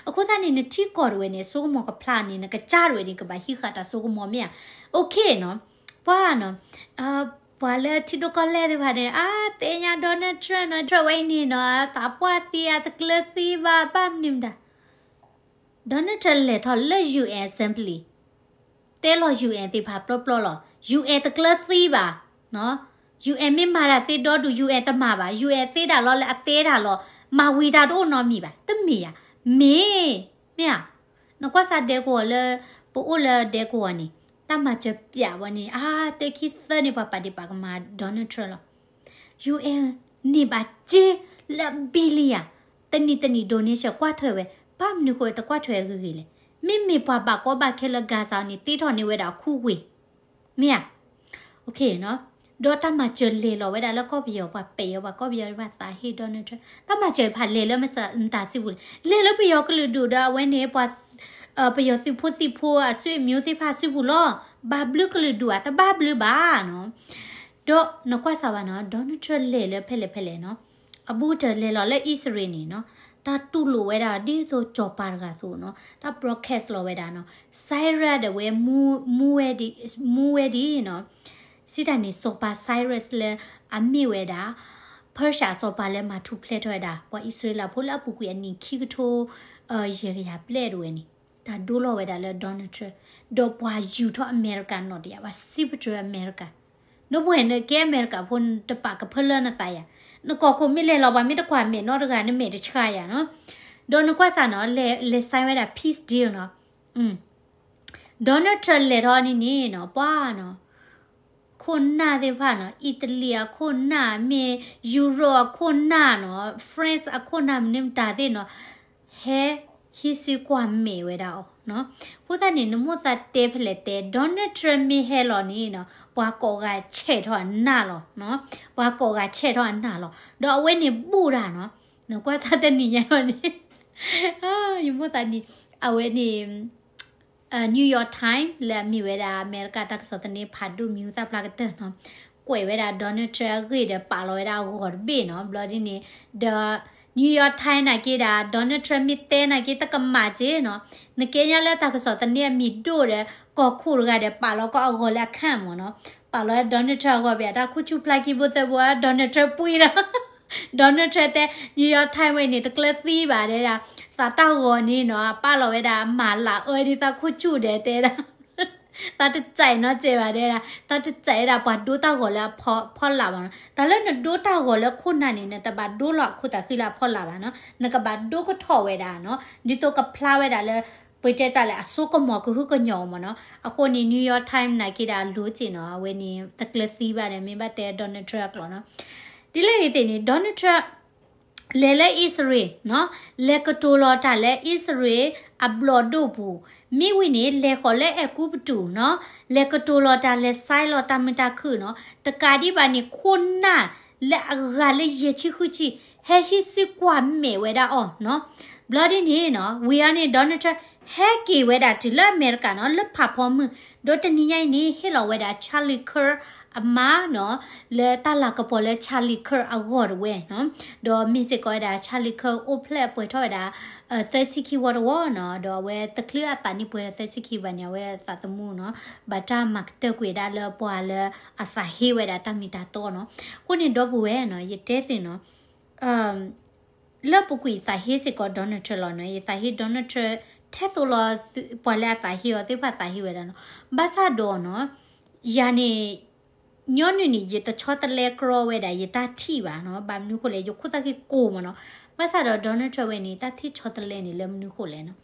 အဃိသတးန့ၣ် နထံကီၢ်တဝဲန့ၣ် အစိကမီၤကဖျါန့ၣ် နကစၢ်တဝဲန့ၣ် ကဘၣ်ဟံးဃာ်တၢ်စိကမီၤမ့ၢ်ဧါ. OK နီၤ ပှၤနီၤ ပ ပှၤလၢထံဒိၣ်ကီၢ်လဲၢ်သ့ၣ်တဖၣ်န့ၣ် အါ သ့ၣ်ညါ Donald Trump နီၤ, Trump ဝဲအံၤန့ၣ်နီၤ သးပှၢ်သံ အတကျၢၤသံဘၣ် ဘၣ်မနုၤမတၤ Donald Trump လဲၤထီၣ်လၢ ယူၣ်အဲၣ် assembly တဲလီၤ ယူၣ်အဲၣ် သ့ၣ်တဖၣ်ပျီပျီလီၤ. ယူၣ်အဲၣ် တကျၢၤသံဘၣ်, ယူၣ်အဲၣ် မ့ၢ်မၤတၢ်သ့ဒီဒူၣ် ယူၣ်အဲၣ် တမၤဘၣ်. ယူၣ်အဲၣ် သ့ဒၣ်လီၤလၢအတဲတၢ်လီၤ, မၤဝံၤတၢ်တအိၣ်နီတမံၤဘၣ်. တမ့ၢ်ဧါ, မ့ၢ်, မ့ၢ်ဧါ. နကွၢ်စၢ်ဒဲကဝီၤလၢ ပအိၣ်လၢဒဲကဝီၤန့ၣ် တၢ်မၤစၢၤပၠးဝဲန့ၣ် အါ တခံသၢန့ၣ် ပှၤပာ်ဒံးပာ်ကမၤ Donald Trump လီၤ. ယူၣ်အဲၣ် န့ၢ်ဘၣ်စ့လၢ billion တနံၣ်တနံၣ် donation ကွၢ်ထွဲဝဲ, ဘၣ်မနုၤဃိတကွၢ်ထွဲဂ့ၤဂ့ၤလဲၣ်. မ့မ့ၢ်ပှၤဘၣ်ကီဘၣ်ခဲလၢ Gaza န့ၣ် တ့ထီၣ်န့ၢ်ဝဲဒၣ်ခူဝ့ၢ်, မ့ၢ်ဧါ. ဒီးတၢ်မၤစၢၤလဲၤလီၤဝဲဒၣ်လၢကီၢ်ပယီၤ ပှၤပဲာ်ယီၤ ပှၤကီၢ်ပယီၤတဖၣ်သးဟ့ Donald Trump တၢ်မၤစၢၤတဖၣ်လဲၤလၢမတၤစုပူၤလဲၣ်. လဲၤလၢပယီၤကလုာ်ဒူၣ်ဒီး အဝဲန့ၣ် ပှၤ ပယီၤသုးဖိသံၣ်ဖိအဆွေမျိုးသ့ၣ်တဖၣ်စုပူၤလီၤ. ဘၣ်ဘျုးကလုာ်ဒူၣ်ဧါ, တဘၣ်ဘျုးဘၣ်နီၤ. ဒီးနကွၢ်စၢ်ဘၣ်နီၤ Donald Trump လဲၤလၢဖဲလဲၣ်ဖဲလဲၣ်နီၤ, အဘူးကတၢၢ်လဲၤလီၤလၢအံၣ်စရ့လးန့ၣ်နီၤ, တၢ်တူၢ်လိာ်ဝဲဒၣ်ဒ်သိးစီၤပၤတဂၤအသိးနီၤ, တၢ် broadcast လီၤဝဲဒၣ်နီၤ, Cyrus ဒီးဝဲ မူဝဲဒ်, မူဝဲဒ်နီၤ, စံးတၢ်န့ၣ် စီၤပၤ Cyrus လၢအမ့ၢ်ဝဲဒၣ် Persia စီၤပၤလၢမၤထူၣ်ဖျဲးထီၣ်ဝဲဒၣ် ပှၤအံၣ်စရ့လးဖိလၢအပူၤကွံာ်အနံၣ်ခံကထိ ယဲၢ်ကယၤဘျဲၣ်ဒၣ်ဝဲန့ၣ်, တၢ်ဒိလီၤဝဲဒၣ်လၢ Donald Trump, ဒီးပှၤယူၤထီၣ်အမဲရကၤနီၣ်တယၢ် ပှၤစံးပတြၢၤအမဲရကၤ, နပှဲၤနကဲအမဲရကၤဖိ တပာ်ကဖၢလၢနသးယၤ, နကီၢ်ခိၣ်မ့ၢ်လဲၤလီၤ ပှၤမ့ၢ်တကွၢ်မဲာ်နီတဂၤ နမဲာ်တဆှးယၤနီၤ. ဒီးနကွၢ်စၢ်နီၤ လဲၤ sign ဝဲဒၣ် peace deal နီၤ, Donald Trump လဲၤထီၣ်န့ၣ်န့ၣ်နီၤ ပှၤနီၤ ခိၣ်နၢ်သ့ၣ်တဖၣ်နီၤ, အံၣ်တလံၤအခိၣ်နၢ် မ့ၢ် Europe အခိၣ်နၢ်နီၤ, France အခိၣ်နၢ် မနုၤမတၤသ့ၣ်နီၤ, ဟဲဟံးစုကွၢ်မဲာ်ဝဲဒၣ်အီၤနီၤ. အဃိသတးန့ၣ် နမိၢ်သးတဲဖဲလဲၣ်တဲ Donald Trump မ့ၢ်ဟဲလီၤန့ၣ်နီၤ ပှၤကိးဂၤဆဲးထီၣ်အနၢ်လီၤနီၤ, ပှၤကိးဂၤဆဲးထီၣ်အနၢ်လီၤ. ဒီးအဝဲန့ၣ်ဘူၣ်တၢ်နီၤ, နကွၢ်စၢ်တနံၤညါအီၤန့ၣ် ယမိၢ်သးန့ၣ် အဝဲန့ၣ် New York Times လၢအမ့ၢ်ဝဲဒၣ် အမဲရကၤတၢ်ကစီၣ်သန့ဖးဒိၣ်မံၤဟူသၣ်ဖျါကတၢၢ်နီၤ, ကွဲးဝဲဒၣ် Donald Trump အဂ့ၢ်ဒီးပာ်လီၤဝဲဒၣ်အဂီၤတဘ့ၣ်နီၤ. ဘျီဒ်န့ၣ် ဒီး New York Times နာ်က့ဒီး Donald Trump မ့ၢ်တဲနာ်က့ တကမၣ်က့နီၤ, နကဲညါလၢတၢ်ကစီၣ်သန့အမံၤဒိၣ်ဒီး ကီၢ်ခိၣ်တဂၤဒီးပာ်လီၤကီးအဂီၤလၢအခါမ့ၢ်နီၤ, ပာ်လီၤ Donald Trump အဂီၤဘၣ် တၢ်ခိၣ်ဆူၣ်ဖျါခံဘိသၢဘိ Donald Trump ပှံၤဒီး Donald Trump တဲ New York Times ဝဲန့ၣ် တကျၢၤသံဘၣ်တဲဒၣ်, သးတၢ်ဂီၤန့ၣ်နီၤ ပာ်လီၤဝဲဒၣ် မၤလၢအၢဒ်သးခိၣ်ဆူၣ်ဒီးတဲဒၣ်, သးတစဲးနီတစဲးဘၣ်တဲဒၣ်, သးတစဲးဝဲဒၣ်ပှၤဒိတၢ်ဂီၤလၢအဖီလာ်ဘၣ်နီၤ. တၢ်လၢနဒိတၢ်ဂီၤလၢခိၣ်နၢ်န့ၣ် နတဘၣ်ဒိလီၤအခိၣ်သးဃံလၢအဖီလာ်ဘၣ်နီၤ, နကဘၣ်ဒိကထီၣ်ဝဲဒၣ်နီၤ, ဒ်သိးကဖျါဝဲဒၣ်လၢ ပတဲတၢ်လဲၣ် အစိကမီၤကဟုကညီၢ်မ့ၢ်နီၤ. အဃိန့ၣ် New York Times နာ်က့ဒီးအလိၤက့နီၤ, အဝဲန့ၣ် တကျၢၤသံဘၣ်ဒီး မ့ၢ်ဘၣ်တဲ Donald Trump အကျိာ်နီၤ. ဒ်လဲၣ်ဂ့ၤသ့ၣ်န့ၣ် Donald Trump လဲၤလၢအံၣ်စရ့လးနီၤ, လဲၤကတိၤလီၤတၢ်လၢအံၣ်စရ့လးအဘျီၣ်ဒိၣ်ပူၤ, မ့ၢ်ဝံၤန့ၣ် လဲၤဃီၤလၢအဲၤကူပတူးနီၤ, လဲၤကတိၤလီၤတၢ် လဲၤ sign လီၤတၢ်မုာ်တၢ်ခုၣ်နီၤ, တကးဒံးဘၣ်န့ၣ် ခိၣ်နၢ်လၢအဂၤလၢယဲၢ်ဆံဃုဆံ ဟဲဟံးစုကွၢ်မဲာ်ဝဲဒၣ်အီၤနီၤ. ဘျီဒ်န့ၣ်နီၤ ဝံၤအီၤန့ၣ် Donald Trump ဟဲက့ၤဝဲဒၣ်တုၤလၢအမဲရကၤနီၤ လၢဖးဖီမုၢ်, ဒီးတနံၤညါအံၤန့ၣ် ဟ့ၣ်လီၤဝဲဒၣ် Charlie Kirk အမါနီၤ, လၢတၢ်လၤကပီၤလၢ Charlie Kirk အဂီၢ်တဝဲနီၤ, ဒီးမ့ၢ်စ့ၢ်ကီးဝဲဒၣ် Charlie Kirk အိၣ်ဖျဲၣ်အပှဲၤထီၣ်ဝဲဒၣ် သၢဆံခံဝီတဝီနီၤ, ဒီးအဝဲတချုးအသးနံၣ်ပှဲၤဒီးသၢဆံခံဘၣ်န့ၣ် အဝဲသးသမူနီၤ, ဘၣ်တၢ်မၤကတၢၢ်ကွံာ်ဒၣ်လၢပှၤလၢအသးဟ့ဝဲဒၣ်တၢ်မ့ၢ်တၢ်တီနီၤ. အဃိန့ၣ်ဒီပုၢ်ဝဲၢ်နီၤ ယတဲသ့ၣ်နီၤ လၢပူၤကွံာ်ယသးဟ့စ့ၢ်ကီး Donald Trump လီၤနီၤ, ယသးဟ့ Donald Trump ထဲသိးလီၤ ပှၤလၢအသးဟ့အီၤသ့ၣ်တဖၣ်သးဟ့ဝဲဒၣ်နီၤ. ဘၣ်ဆၣ်ဒီးနီၤ ယၤန့ၣ် ညီနုၢ်န့ၣ် ယတဆီတလဲကြီဝဲဒၣ် ယတၢ်ထံၣ်ဘၣ်နီၤ, ဘၣ်မနုၤဃိလဲၣ် ယခိၣ်သၣ်ဃံကိၢ်မ့ၢ်နီၤ. ဘၣ်ဆၣ်ဒီး Donald Trump ဝဲန့ၣ် တၢ်ထံၣ်ဆီတလဲန့ၣ် လၢမနုၤဃိလဲၣ်နီၤ,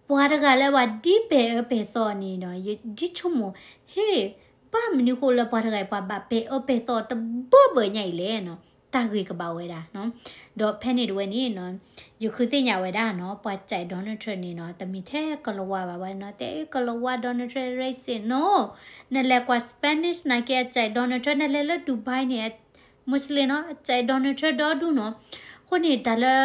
ပှၤတဂၤလၢပှၤဒ်ပဲာ်အၢပဲာ်သီန့ၣ်ဒီး ယဒ်ဆိကမိၣ် ဟ့ၣ် ဘၣ်မနုၤဃိလၢပှၤတဂၤအံၤ ပှၤဘၣ်ပဲာ်အၢပဲာ်သီတဘၢဘၢညါအံၤလဲၣ်နီၤ, တၢ်ဂ့ၤကဘၣ်ဝဲဒၣ်နီၤ. ဒီးဖဲန့ၣ်တဝဲန့ၣ်နီၤ ယဃုသ့ၣ်ညါဝဲဒၣ်နီၤ ပှၤစဲး Donald Trump န့ၣ်နီၤ တမ့ၢ်ထဲကလၤဝါဘၣ်ဝဲနီၤ, တဲကလၤဝါ Donald Trump racist နီၤ, နလဲၤကွၢ် Spanish နာ်က့ အစဲး Donald Trump, နလဲၤလၢ Dubai န့ၣ် Muslim နီၤ အစဲး Donald Trump ဒီဒူၣ်နီၤ. အဃိန့ၣ် တၢ်လၢ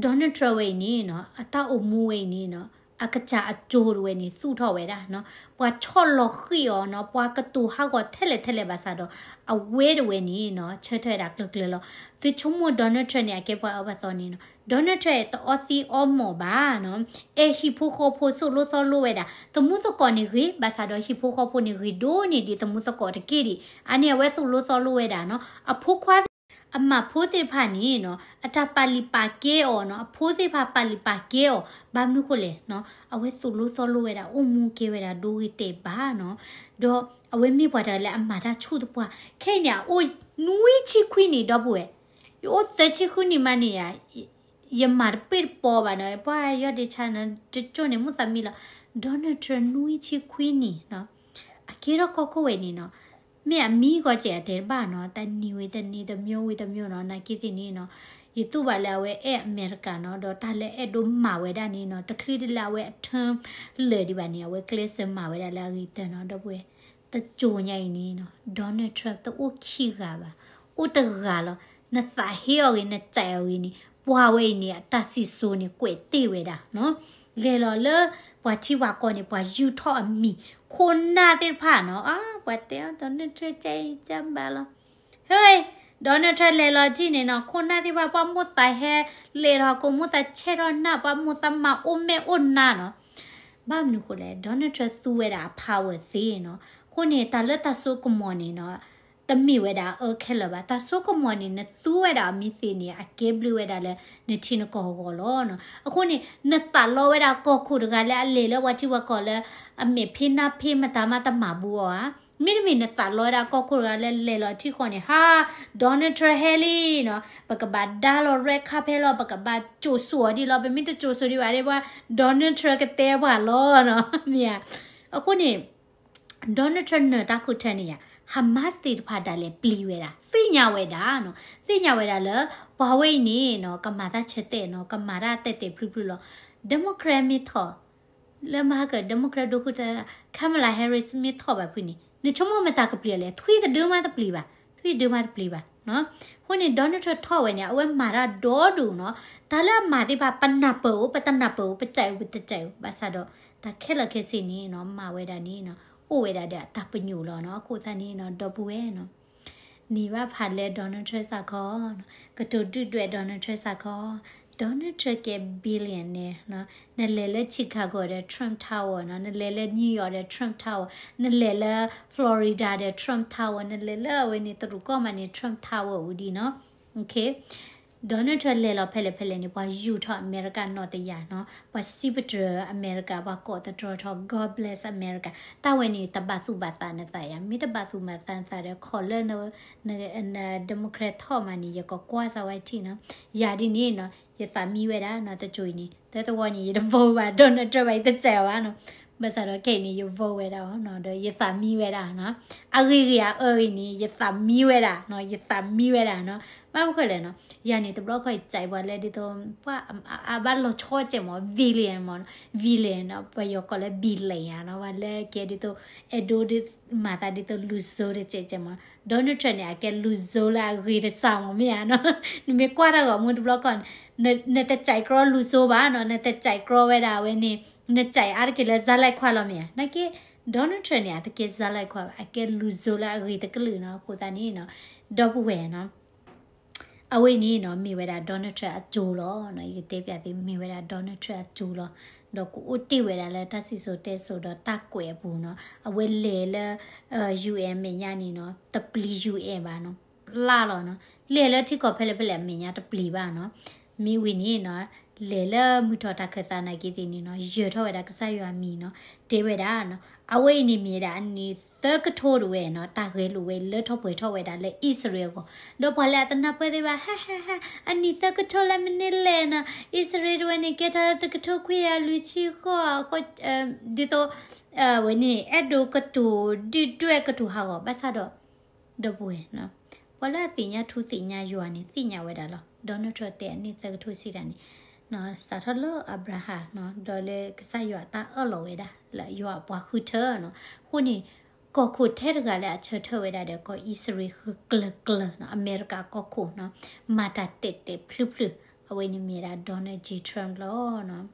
Donald Trump ဝဲအံၤန့ၣ်နီၤ အတၢ်အိၣ်မူဝဲအံၤန့ၣ်နီၤ အကစၢ်အကၠိတဝဲန့ၣ် သူၣ်ထီၣ်ဝဲဒၣ်နီၤ, ပှၤဆီၣ်လီၤဃံၤအီၤနီၤ, ပှၤကတိၤဟးဂီၤထဲလဲၣ်ထဲလဲၣ်ဘၣ်ဆၣ်ဒီး အဝဲတဝဲန့ၣ်နီၤ ဆၢထၢၣ်ဝဲဒၣ်ကျၢၤကျၢၤလီၤ. သုဆိကမိၣ် Donald Trump န့ၣ် အကဲပှၤအၢပှၤသီန့ၣ်နီၤ, Donald Trump တအီသံးအီမိာ်ဘၣ်နီၤ, အဲၣ်ဟံၣ်ဖိဃီဖိသိၣ်လိသီလိဝဲဒၣ်, သမူသကိးန့ၣ်ဂ့ၤ, ဘၣ်ဆၣ်ဒီးဟံၣ်ဖိဃီဖိန့ၣ်ဂ့ၤဒိၣ်န့ၢ် ဒ်သမူသကိးတက့ၢ်ဒံး, အန့ၣ်အဝဲသိၣ်လိသီလိဝဲဒၣ်နီၤ, အဖိခွါ အမၤဖိသ့ၣ်တဖၣ်န့ၣ်နီၤ အတၢ်ပာ်လုၢ်ပာ်ကဲအီၤနီၤ, အဖိသ့ၣ်တဖၣ်ပာ်လုၢ်ပာ်ကဲအီၤ, ဘၣ်မနုၤဃိလဲၣ်နီၤ, အဝဲသိၣ်လိသီလိဝဲဒၣ် အိၣ်မူကဲဝဲဒၣ်ဒိဂ့ၤတဲာ်ဘၣ်နီၤ, ဒီးအဝဲမ့ၢ်ပှၤတဂၤလၢအမၤတၢ်ဆူၣ်တပှၢ်, ခဲအံၤန့ၣ် အအိၣ်နွံဆံခွံနံၣ်ဒီပုၢ်ဝဲၢ်, ယအိၣ်သၢဆံဃုနံၣ်မးန့ၣ်ယၤ ယမၤတပ့ၢ်တပီဘၣ်နီၤ, ပှၤယီၢ်ဒ့ဆါနီၤ တကၠိန့ၣ် မိၣ်သးမံလီၤ, Donald Trump နွံဆံခွံနံၣ်နီၤ, အကဲထီၣ်ကီၢ်ခိၣ်ဝဲန့ၣ်နီၤ, မ့ၢ်အမံကီးစဲးအတဲတဘၣ်နီၤ, တနံၤဝံၤတနံၤ တမျိုးဝံၤတမျိုးနီၤ, နာ်က့သ့ၣ်န့ၣ်နီၤ, ယတူၢ်ဘၣ်လၢအဝဲအဲၣ်အမဲရကၤနီၤ, ဒီးတၢ်လၢအဲၣ်ဒိးမၤဝဲဒၣ်န့ၣ်နီၤ, တချုးဒ်လၢအဝဲအ term လၢာ်ဒံးဘၣ်န့ၣ် အဝဲကျဲးစၢးမၤဝဲဒၣ်လၢအဂ့ၤကတၢၢ်နီၤ, ဒီပုၢ်ဝဲၢ် တကၠိညါအံၤန့ၣ်နီၤ, Donald Trump တအိၣ်ခံဂၤဘၣ်, အိၣ်တဂၤလီၤ, နသးဟ့အီၤဂ့ၤ နစဲးအီၤဂ့ၤန့ၣ် ပှၤဝဲအံၤန့ၣ် အတၢ်စံၣ်စိၤန့ၣ် ကွဲးတ့ၢ်ဝဲဒၣ်နီၤ, လဲၤလီၤလၢ ပှၤထံပှၤကီၢ်န့ၣ် ပှၤယူၢ်ထီၣ်အမံၤ, ခိၣ်နၢ်သ့ၣ်တဖၣ်နီၤ, အါ ပှၤတဲအီၤ Donald Trump ကၢ်အံၤကၢ်ဘၣ်လီၤ, ဟဲ Donald Trump လဲၤလီၤထံၣ်န့ၣ်နီၤ, ခိၣ်နၢ်သ့ၣ်တဖၣ် ပှၤမိၣ်သးဟဲလဲၤထီၣ်ကိး မိၣ်သးဆဲးထီၣ်နၢ်, ပှၤမိၣ်သးမၤအိၣ်မဲာ်အိၣ်နါနီၤ, ဘၣ်မနုၤဃိလဲၣ်, Donald Trump သူဝဲဒၣ်အ power သ့နီၤ, အဃိန့ၣ် တၢ်လၢတၢ်စိကမီၤန့ၣ်နီၤ တမ့ၢ်ဝဲဒၣ်အအၢခဲလၢာ်ဘၣ်, တၢ်စိကမီၤန့ၣ် နသူဝဲဒၣ်အမံၤသ့ၣ်န့ၣ် အကဲဘျုးဝဲဒၣ်လၢ နထံနကီၢ်အဂီၢ်လီၤနီၤ, အဃိန့ၣ် နသးလီဝဲဒၣ်ကီၢ်ခိၣ်တဂၤလၢအလဲၤလၢပှၤထံပှၤကီၢ်လၢ အမဲာ်ဖ့နါဖ့မတၤမးတမၤဘူးအီၤဧါ, မ့တမ့ၢ်နသးလီဝဲဒၣ်ကီၢ်ခိၣ်တဂၤလၢလဲၤလီၤထံဃီန့ၣ် ဟါ Donald Trump ဟဲလံနီၤ, ပကဘၣ်ဒါလီၤ red carpet လီၤ, ပကဘၣ်ကိၣ်စိအီၤဒံးလီၤ, ပမ့ၢ်တကိၣ်စိဒံးဘၣ်ဒ်ပှၤ Donald Trump ကတဲပှၤလီၤနီၤ, မ့ၢ်ဧါ, အဃိန့ၣ် Donald Trump နၢၤတၢ်ဃုထၢန့ၣ်ယါ, Hamas သ့ၣ်တဖၣ်ဒၣ်လဲာ်ပျံၤဝဲဒၣ်, သ့ၣ်ညါဝဲဒၣ်နီၤ, သ့ၣ်ညါဝဲဒၣ်လၢ ပှၤဝဲအံၤန့ၣ်နီၤ ကမၤတၢ်ဆၢတဲာ်နီၤ, ကမၤတၢ်တဲာ်တဲာ်ဖျုးဖျုးလီၤ, Democrat မ့ၢ်ထီၣ် လၢမၤဟါကၢၣ် Democrat ဒိဃုထၢ Kamala Harris မ့ၢ်ထီၣ်ဘၣ်ဖုန့ၣ် နဆိကမိၣ်မတၤကပျံၤလဲၣ်, ထွံၣ်တဒုမးတပျံၤဘၣ်, ထွံၣ်တဒုမးတပျံၤဘၣ်နီၤ, အဃိန့ၣ် Donald Trump ထီၣ်ဝဲန့ၣ် အဝဲမၤတၢ်ဒီဒိၣ်နီၤ, တၢ်လၢအမၤသ့ၣ်တဖၣ် ပနၢ်ပၢၢ်အိၣ် ပတနၢ်ပၢၢ်အိၣ် ပစဲးအိၣ် ပတစဲးအိၣ် ဘၣ်ဆၣ်ဒီး တၢ်ခဲလၢာ်ခဲဆ့န့ၣ်နီၤ မၤဝဲဒၣ်န့ၣ်နီၤ အိၣ်ဝဲဒၣ်ဒီးအတၢ်ပညိၣ်လီၤနီၤ, အဃိသတးန့ၣ်နီၤ ဒီပုၢ်ဝဲၢ်နီၤ န့ၢ်ဘၣ်ဖးလၢ Donald Trump စ့ၢ်ကီးနီၤ, ကတိၤဒုၣ်ဒွဲၣ် Donald Trump စ့ၢ်ကီး, Donald Trump ကဲ billionaire နီၤ, နလဲၤလၢ Chicago ဒီး Trump Tower နီၤ, နလဲၤလၢ New York ဒီး Trump Tower, နလဲၤလၢ Florida ဒီး Trump Tower, နလဲၤလၢအဝဲန့ၣ် တရူးကီၢ်မးန့ၣ် Trump Tower အိၣ်ဒံးနီၤ, Donald Trump လဲၤလီၤဖဲလဲၣ်ဖဲလဲၣ်န့ၣ် ပှၤယူာ်ထီၣ်အမဲရကၤနီၢ်တယၢ်နီၤ, ပှၤစံးပတြၢၤအမဲရကၤ, ပှၤကိးသတြီထီၣ် God bless America, တၢ်ဝဲန့ၣ် တဘၣ်သူၣ်ဘၣ်သးနသးယါ, မ့ၢ်တဘၣ်သူၣ်ဘၣ်သးနသးဒီး ခီၣ်လၢန န Democrat ထီၣ်မးန့ၣ် ယကကွၢ်စၢၤဝဲထံၣ်နီၤ, ယၤဒ်န့ၣ်နီၤ ယသးမံဝဲဒၣ်နီၤ, တစိၤအံၤန့ၣ် တၢ်တဝီန့ၣ် ယတ vote ဘၣ် Donald Trump ဘၣ် ယတစဲးဘၣ်နီၤ, ဘၣ်ဆၣ်ဒီးခဲအံၤန့ၣ် ယ vote ဝဲဒၣ်အီၤနီၤ, ဒီးယသးမံဝဲဒၣ်နီၤ, အဂ့ၤဂ့ၤအအၢဂ့ၤန့ၣ် ယသးမံဝဲဒၣ်နီၤ, ယသးမံဝဲဒၣ်နီၤ, ဘၣ်မနုၤဃိလဲၣ်နီၤ, ယၤန့ၣ် တဘျီခီၣ်ယစဲးပှၤလၢဒ်သိး ပှၤအဘၣ်လီၤဆီကဲးမး villain မး, villain နီၤ, ပယီၤကိးလၢ villain ဧါနီၤ, ပှၤလၢကဲဒ်သိး အဲၣ်ဒိးဒ် မၤသးဒ်သိး လူဆိုး တစဲးကဲးမး, Donald Trump န့ၣ် အကဲ လူဆိုး လၢအဂ့ၤတစၢ်မး မ့ၢ်ဧါနီၤ, နမ့ၢ်ကွၢ်တၢ်ဂီၤမူတဘျီခီၣ်န့ၣ် နတစဲးကြီ လူဆိုး ဘၣ်နီၤ, နတစဲးကြီဝဲဒၣ်အဝဲန့ၣ် နစဲးအါတက့ၢ်လၢ ဇာတ်လိုက်ခွါ လီၤ မ့ၢ်ဧါ, နာ်က့ Donald Trump န့ၣ် အတကဲ ဇာတ်လိုက်ခွါ ဘၣ်, အကဲ လူဆိုး လၢအဂ့ၤတကလုာ်နီၤ, အဃိသတးန့ၣ်နီၤ ဒီပုၢ်ဝဲၢ်နီၤ အဝဲန့ၣ်နီၤ မ့ၢ်ဝဲဒၣ် Donald Trump အစိၤလီၤနီၤ, ယကတဲပျးသု မ့ၢ်ဝဲဒၣ် Donald Trump အစိၤလီၤ, ဒီးကအိၣ်တ့ၢ်ဝဲဒၣ်လၢတၢ်စံၣ်စိၤတဲစိၤဒီးတၢ်ကွဲးအပူၤနီၤ, အဝဲလဲၤလၢ UN အမဲာ်ညါန့ၣ်နီၤ တပျံၤ UN ဘၣ်နီၤ, လၢ်လီၤနီၤ, လဲၤလၢထံကီၢ်ဖဲလဲၣ်ဖဲလဲၣ် အမဲာ်ညါတပျံၤဘၣ်နီၤ, မ့ၢ်ဝံၤန့ၣ်နီၤ လဲၤလၢမုၢ်ထီၣ်တၢ်ခၢၣ်သးနာ်က့သ့ၣ်န့ၣ်နီၤ ယၢၤထီၣ်ဝဲဒၣ်ကစၢ်ယွၤအမံၤနီၤ, တဲဝဲဒၣ်နီၤ, အဝဲအံၤန့ၣ်မ့ၢ်ဝဲဒၣ်အနံၣ် သၢကထိတဝဲနီၤ, တၢ်ဂဲၤလိာ်ဝဲလၢထီၣ်ပှဲၤထီၣ်ဝဲဒၣ်လၢအံၣ်စရ့လးအဂီၢ်, ဒီးပှၤလၢအတနၢ်ပၢၢ်သ့ၣ်ဘၣ် ဟဲဟဲဟဲ, အနံၣ်သၢကထိလၢမနုၤလဲၣ်နီၤ, အံၣ်စရ့လးတဝဲန့ၣ် ကဲထီၣ်တကထိခွံကယၤလွံၢ်ဆံဃိး, ဒ်သိး ဝဲန့ၣ် အဲၣ်ဒိးကတိၤဒုၣ်ဒွဲၣ်ကတိၤဟးဂီၤ, ဘၣ်ဆၣ်ဒီး ဒီပုၢ်ဝဲၢ်နီၤ, ပှၤလၢအသ့ၣ်ညါထူသ့ၣ်ညါယွၤန့ၣ် သ့ၣ်ညါဝဲဒၣ်လီၤ, Donald Trump တဲအနံၣ်သၢကထိစံးတၢ်န့ၣ် စးထီၣ်လၢအၤဘြၤဟၣ်နီၤ, ဒီးလၢကစၢ်ယွၤအတၢ်အၢၣ်လီၤဝဲဒၣ် လၢယွၤအပှၤဃုထၢနီၤ, အဃိန့ၣ် ကီၢ်ခိၣ်ထဲတဂၤလၢအဆၢထၢၣ်ဝဲဒၣ်ဒီး ကီၢ်အံၣ်စရ့လးဃုကျၢၤကျၢၤနီၤ, အမဲရကၤကီၢ်ခိၣ်နီၤ, မၤတၢ်တဲာ်တဲာ်ဖျုးဖျုး, အဝဲန့ၣ်မ့ၢ်ဝဲဒၣ် Donald J Trump လီၤနီၤ.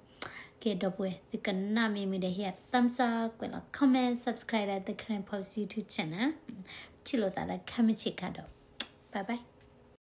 ကဲ ဒီပုၢ်ဝဲၢ် သုကနၣ်မ့ၢ်မုာ်ဒီး ဟ့ၣ် thumbs up ကွဲးလီၤ comment subscribe ဒီး The Karen Post YouTube channel ထံၣ်လိာ်သးလၢ comment ဆ့ကၤဒီး bye bye